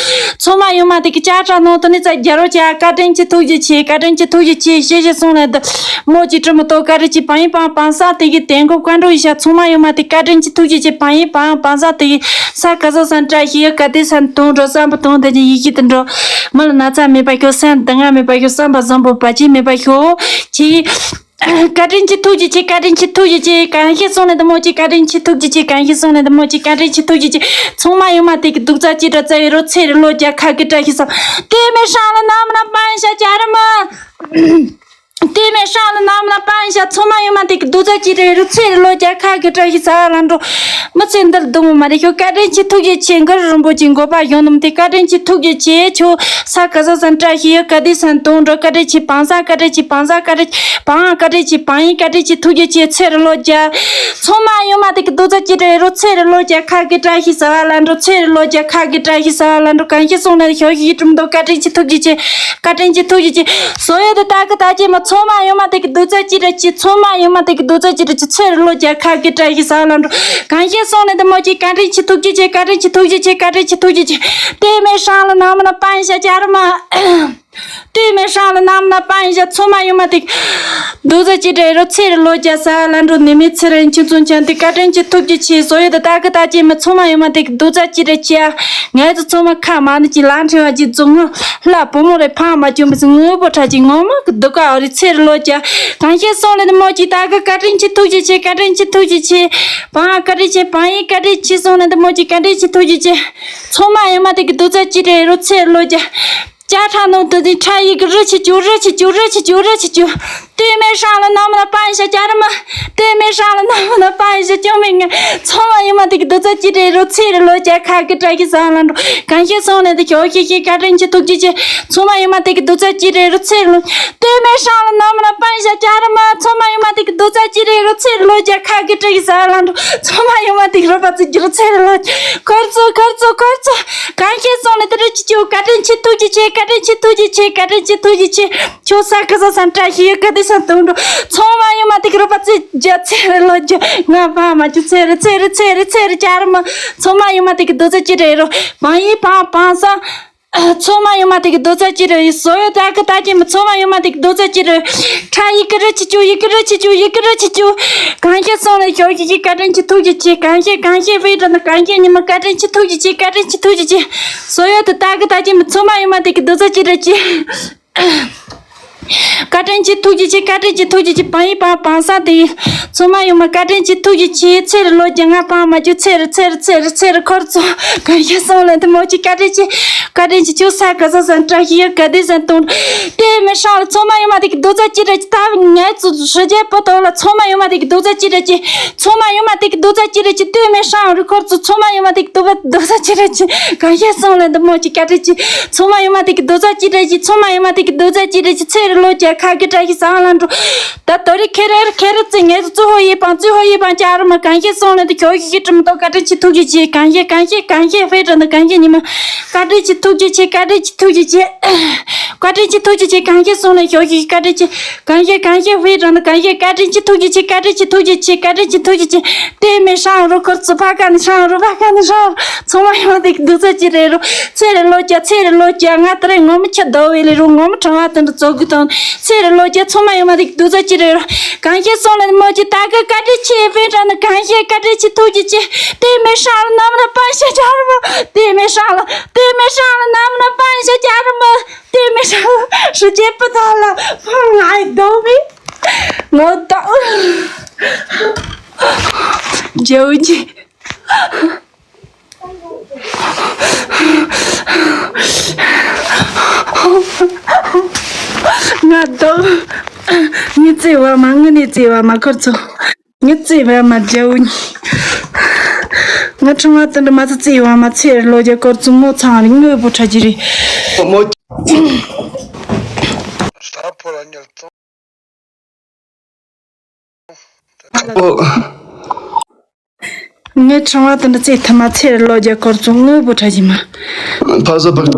ཚང་མ་ཡོང་མ་དེ་གི་ཅ་ཁྲ་ནང་དུ་ནི་ཚ་རྒྱ་རོ་ཅ་བཀའ་དྲིན་ཆེ་ཐུགས་རྗེ་ཆེ་བཀའ་དྲིན་ཆེ་ཐུགས་རྗེ་ཆེ་ཞེས་ཞེས་གསུངས་ལ་འདི། མོ་ཅི་ཀྲི་མོ་ཏོ་ཀ་རི་ཅི་པང་ཡིན་པང་པང་ས་དེ་གི་དེ་མགོ་བཀའ་འགྲོ་ཡི་ཤ་ཚང་མ་ཡོད་མ་དེ་བཀའ་དྲིན་ཅི་ཐུགས་རྗེ་ཅི་པང་ཡིན་པང་པང་ས་དེ་གི་ས་ག་ས་སན་བཀྲ་ཤིས་ཡོད་ག་དེ་སན་དུང་འགྲོ་བསམ་པ་དུང་དེ་ཅི་ཡི་ཤི་དུ་འགྲོ་མི་ལ་ན་ཚ་མེད་པ་ཤོག་སན་དུ་ང་མེད་པ་ཤོག་བསམ་པ་བཟང་པོ་བ་ཅི་མེད་པ་ཤོག་ཅི་བཀའ་དྲིན་ཅི་ཐུགས་རྗེ་ཅི་བཀའ་དྲིན་ཅི་ཐུགས་རྗེ་ཅི་གང་ཤེས་སོང་ནས་དུ་མོ་ཅི་བཀའ་དྲིན་ཅི་ཐུགས་རྗེ་ཅི་གང་ཤེས་སོང་ནས་དུ་མོ་ཅི་བཀའ་དྲིན་ཅི་ཐུགས་རྗེ་ཅི་ཚང་མ་ཡོད་མ་དེ་གི་སྡུག་རྩ་ཅི་འདྲ་རྩ་བའི་རོ་ཚེ་རི་ལོ་རྒྱ་ཁ་གི་བཀྲ་ཤིས་སོང་དེ་མེད་ཧྲང་ལ་ནམ་ན་པང་ཤ་ཅ་ར་མ། དེ་མེད་ཧྲང་ལ་ནམ་ལ་པང་ཤ་ཚང་མ་ཡོད་མ་དེ་གི་སྡུག་རྩ་ཅི་རེ་རུ་ཚེ་རི་ལོ་རྒྱ་ཁ་གི་བཀྲ་ཤིས་ས་ལ་འགྲོ། མི་ཚེ་འདིར་སྡུག་མོ་མ་རེ་ཤོག་བཀའ་དྲིན་ཆེ་ཐུགས་རྗེ་ཆེ་གུ་རུ་རིན་པོ་ཆེ་འགོ་པ་གཞོན་ནུ་དེ་བཀའ་དྲིན་ཆེ་ཐུགས་རྗེ་ཆེ་ཆོ་ས་ག་ས་སན་བཀྲ་ཤིས་ཡོད་ག་དེ་སན་དུང་འགྲོ་བཀའ་དྲིན་ཆེ་པང་ས་བཀའ་དྲིན་ཆེ་པང་ས་བཀའ་དྲིན་ཆེ་པང་བཀའ་དྲིན་ཆེ་པང་ཡིན་བཀའ་དྲིན་ཆེ་ཐུགས་རྗེ་ཆེ་ཚེ་རི་ལོ་རྒྱ། ཚང་མ་ཡོད་མ་དེ་གི་སྡུག་རྩ་ཅི་རེ་རུ་ཚེ་རི་ལོ་རྒྱ་ཁ་གི་བཀྲ་ཤིས་ས་ལ་འགྲོ་ཚེ་རི་ལོ་རྒྱ་ཁ་གི་བཀྲ་ཤིས་ས་ལ་འགྲོ་གང་ཤེས་སོང་ན་ཞོ་ཞིག་ཡིད་དྲུམ་དོ་བཀའ་དྲིན་ཆེ་ཐུགས་རྗེ་ཆེ། བཀའ་དྲིན་ཆེ་ཐུགས་རྗེ་ཆེ། སོ་ཡོད་དེ་ད་གི་ད་ཅི་མ་ཚང་མ་ཡོད་མ་དེ་གི་སྡུག་རྩ་ཅི་རེད་ཅི་ཚང་མ་ཡོད་མ་དེ་གི་སྡུག་རྩ་ཅི་རེད་ཅི་ཚེ་རི་ལོ་རྒྱ་ཁ་གི་བཀྲ་ཤིས་ས་ལ་འགྲོ། གང་ཤེས་སོང་ནས་དུ་མོ་ཅི་བཀའ་དྲིན་ཆེ་ཐུགས་རྗེ་ཆེ་བཀའ་དྲིན་ཆེ་ཐུགས་རྗེ་ཆེ་བཀའ་དྲིན་ཆེ་ཐུགས་རྗེ་ཆེ། དེ་མེད་ཧྲང་ལ་ནམ་ན་པང་ཤ་ཅ་ར་མ། 对面上了那么那半一下，充满有没得？都在记者说，脆的落脚啥，兰州你们吃人轻松讲的，干真去突击去，所有的大哥大姐们充满有没得？都在记者家，俺是充满看嘛的，去兰州啊，去中啊，那不么的怕嘛，就没是我不差劲，我们都搞的脆的落脚，感谢送来的毛巾，大哥干真去突击去，干真去突击去，帮干真去，帮一干真去送来的毛巾，干真去突击去，充满有没得？都在记者说，脆的落脚。 家常弄得的差一个热气球，热气球，热气球，热气球。对面上了那么的半下家人们，对面上了那么的半下救命啊！充满有没得？都在记者说，脆的落脚，看个这个上了，感谢送来的小谢谢，感谢去突击去，充满有没得？都在记者说，脆的落，对面上了那么的半下家人们，充满有没得？都在记者说，脆的落脚，看个这个上了，充满有没得？说把自己说脆的落脚，快走，快走，快走！ 感谢送来的热气球，感谢去突击去，感谢去突击去，感谢去突击去。秋山可是山寨西，可得山东中，充满有没得？个把自己家菜了落脚，俺爸妈就菜了，菜了，菜了，菜了，家人们，充满有没得？个都在记者说，帮一帮，帮上。充满有没得？个都在记者，所有大哥大姐们，充满有没得？个都在记者，差一个热气球，一个热气球，一个热气球。感谢送来小姐姐，感谢去突击去，感谢感谢非常的感谢你们，感谢去突击去，感谢去突击去。 所有的大哥大姐们，充满有没得？个都在记者去。干真去突击去，干真去突击去，帮一帮，帮上的，充满有没得？干真去突击去，菜了落脚，俺爸妈就菜了，菜了，菜了，菜了，快走！感谢送来的毛巾，干真去，干真去，就三个早上，这些个的人都，对面上了，充满有没得？个都在记者去，他们俺组织时间不到了，充满有没得？个都在记者去。 充满有没得？个都在记者去，对面上路口子，充满有没得？个都在都在记者去，感谢送来的毛巾，感谢去，充满有没得？个都在记者去，充满有没得？个都在记者去，脆的落脚，看个这些上了中，到到底开了开了，最爱是最后一棒，最后一棒，家人们，感谢送来的小雨，这么多，感谢去，突击去，感谢感谢感谢，非常的感谢你们，感谢去，突击去，感谢去，突击去。 感谢去，突击去，感谢送来小雨，感谢去，感谢感谢非常的感谢，感谢去，突击去，感谢去，突击去，感谢去，突击去。对面上路口子，怕干的上路，怕干的上路，充满有没得？个都在记者路，脆的落脚，脆的落脚，俺这里我们吃到位了路，我们成啊等着走个等，脆的落脚，充满有没得？个都在记者路，感谢送来的毛巾，大哥，感谢去，非常的感谢，感谢去，突击去。对面上路，那么的半下家人们，对面上路，对面上路，那么的半下家人们。 对面上，时间不早了，放俺倒霉，我倒，求你。ང་དང་ངའི་བརྩེ་བ་མ་ངུ་ནས་བརྩེ་བ་མ་ཁུར་ཚོ། ངའི་བརྩེ་བ་མ་རྒྱལ་བོ་ཉིད། ང་ཁྲིམས་བ་དུ་འདྲ་མ་ཚོ་བརྩེ་བ་མ་ཚེ་རི་ལོ་རྒྱ་སྐོར་ཚོ་མོ་ཚང་རིང་ངོ་བོ་ཁྲ་ཅི་རེད། ཨོ་མོ། ས་ཕོ་ལ་ཉལ་ཚོ། ཨོ། ངའི་ཁྲིམས་བ་དུ་འདྲ་བརྩེ་ཐུ་མ་ཚེ་རི་ལོ་རྒྱ་སྐོར་ཚོ་ངོ་བོ་ཁྲ་ཅི་མ། ཕ་ས་ཕ།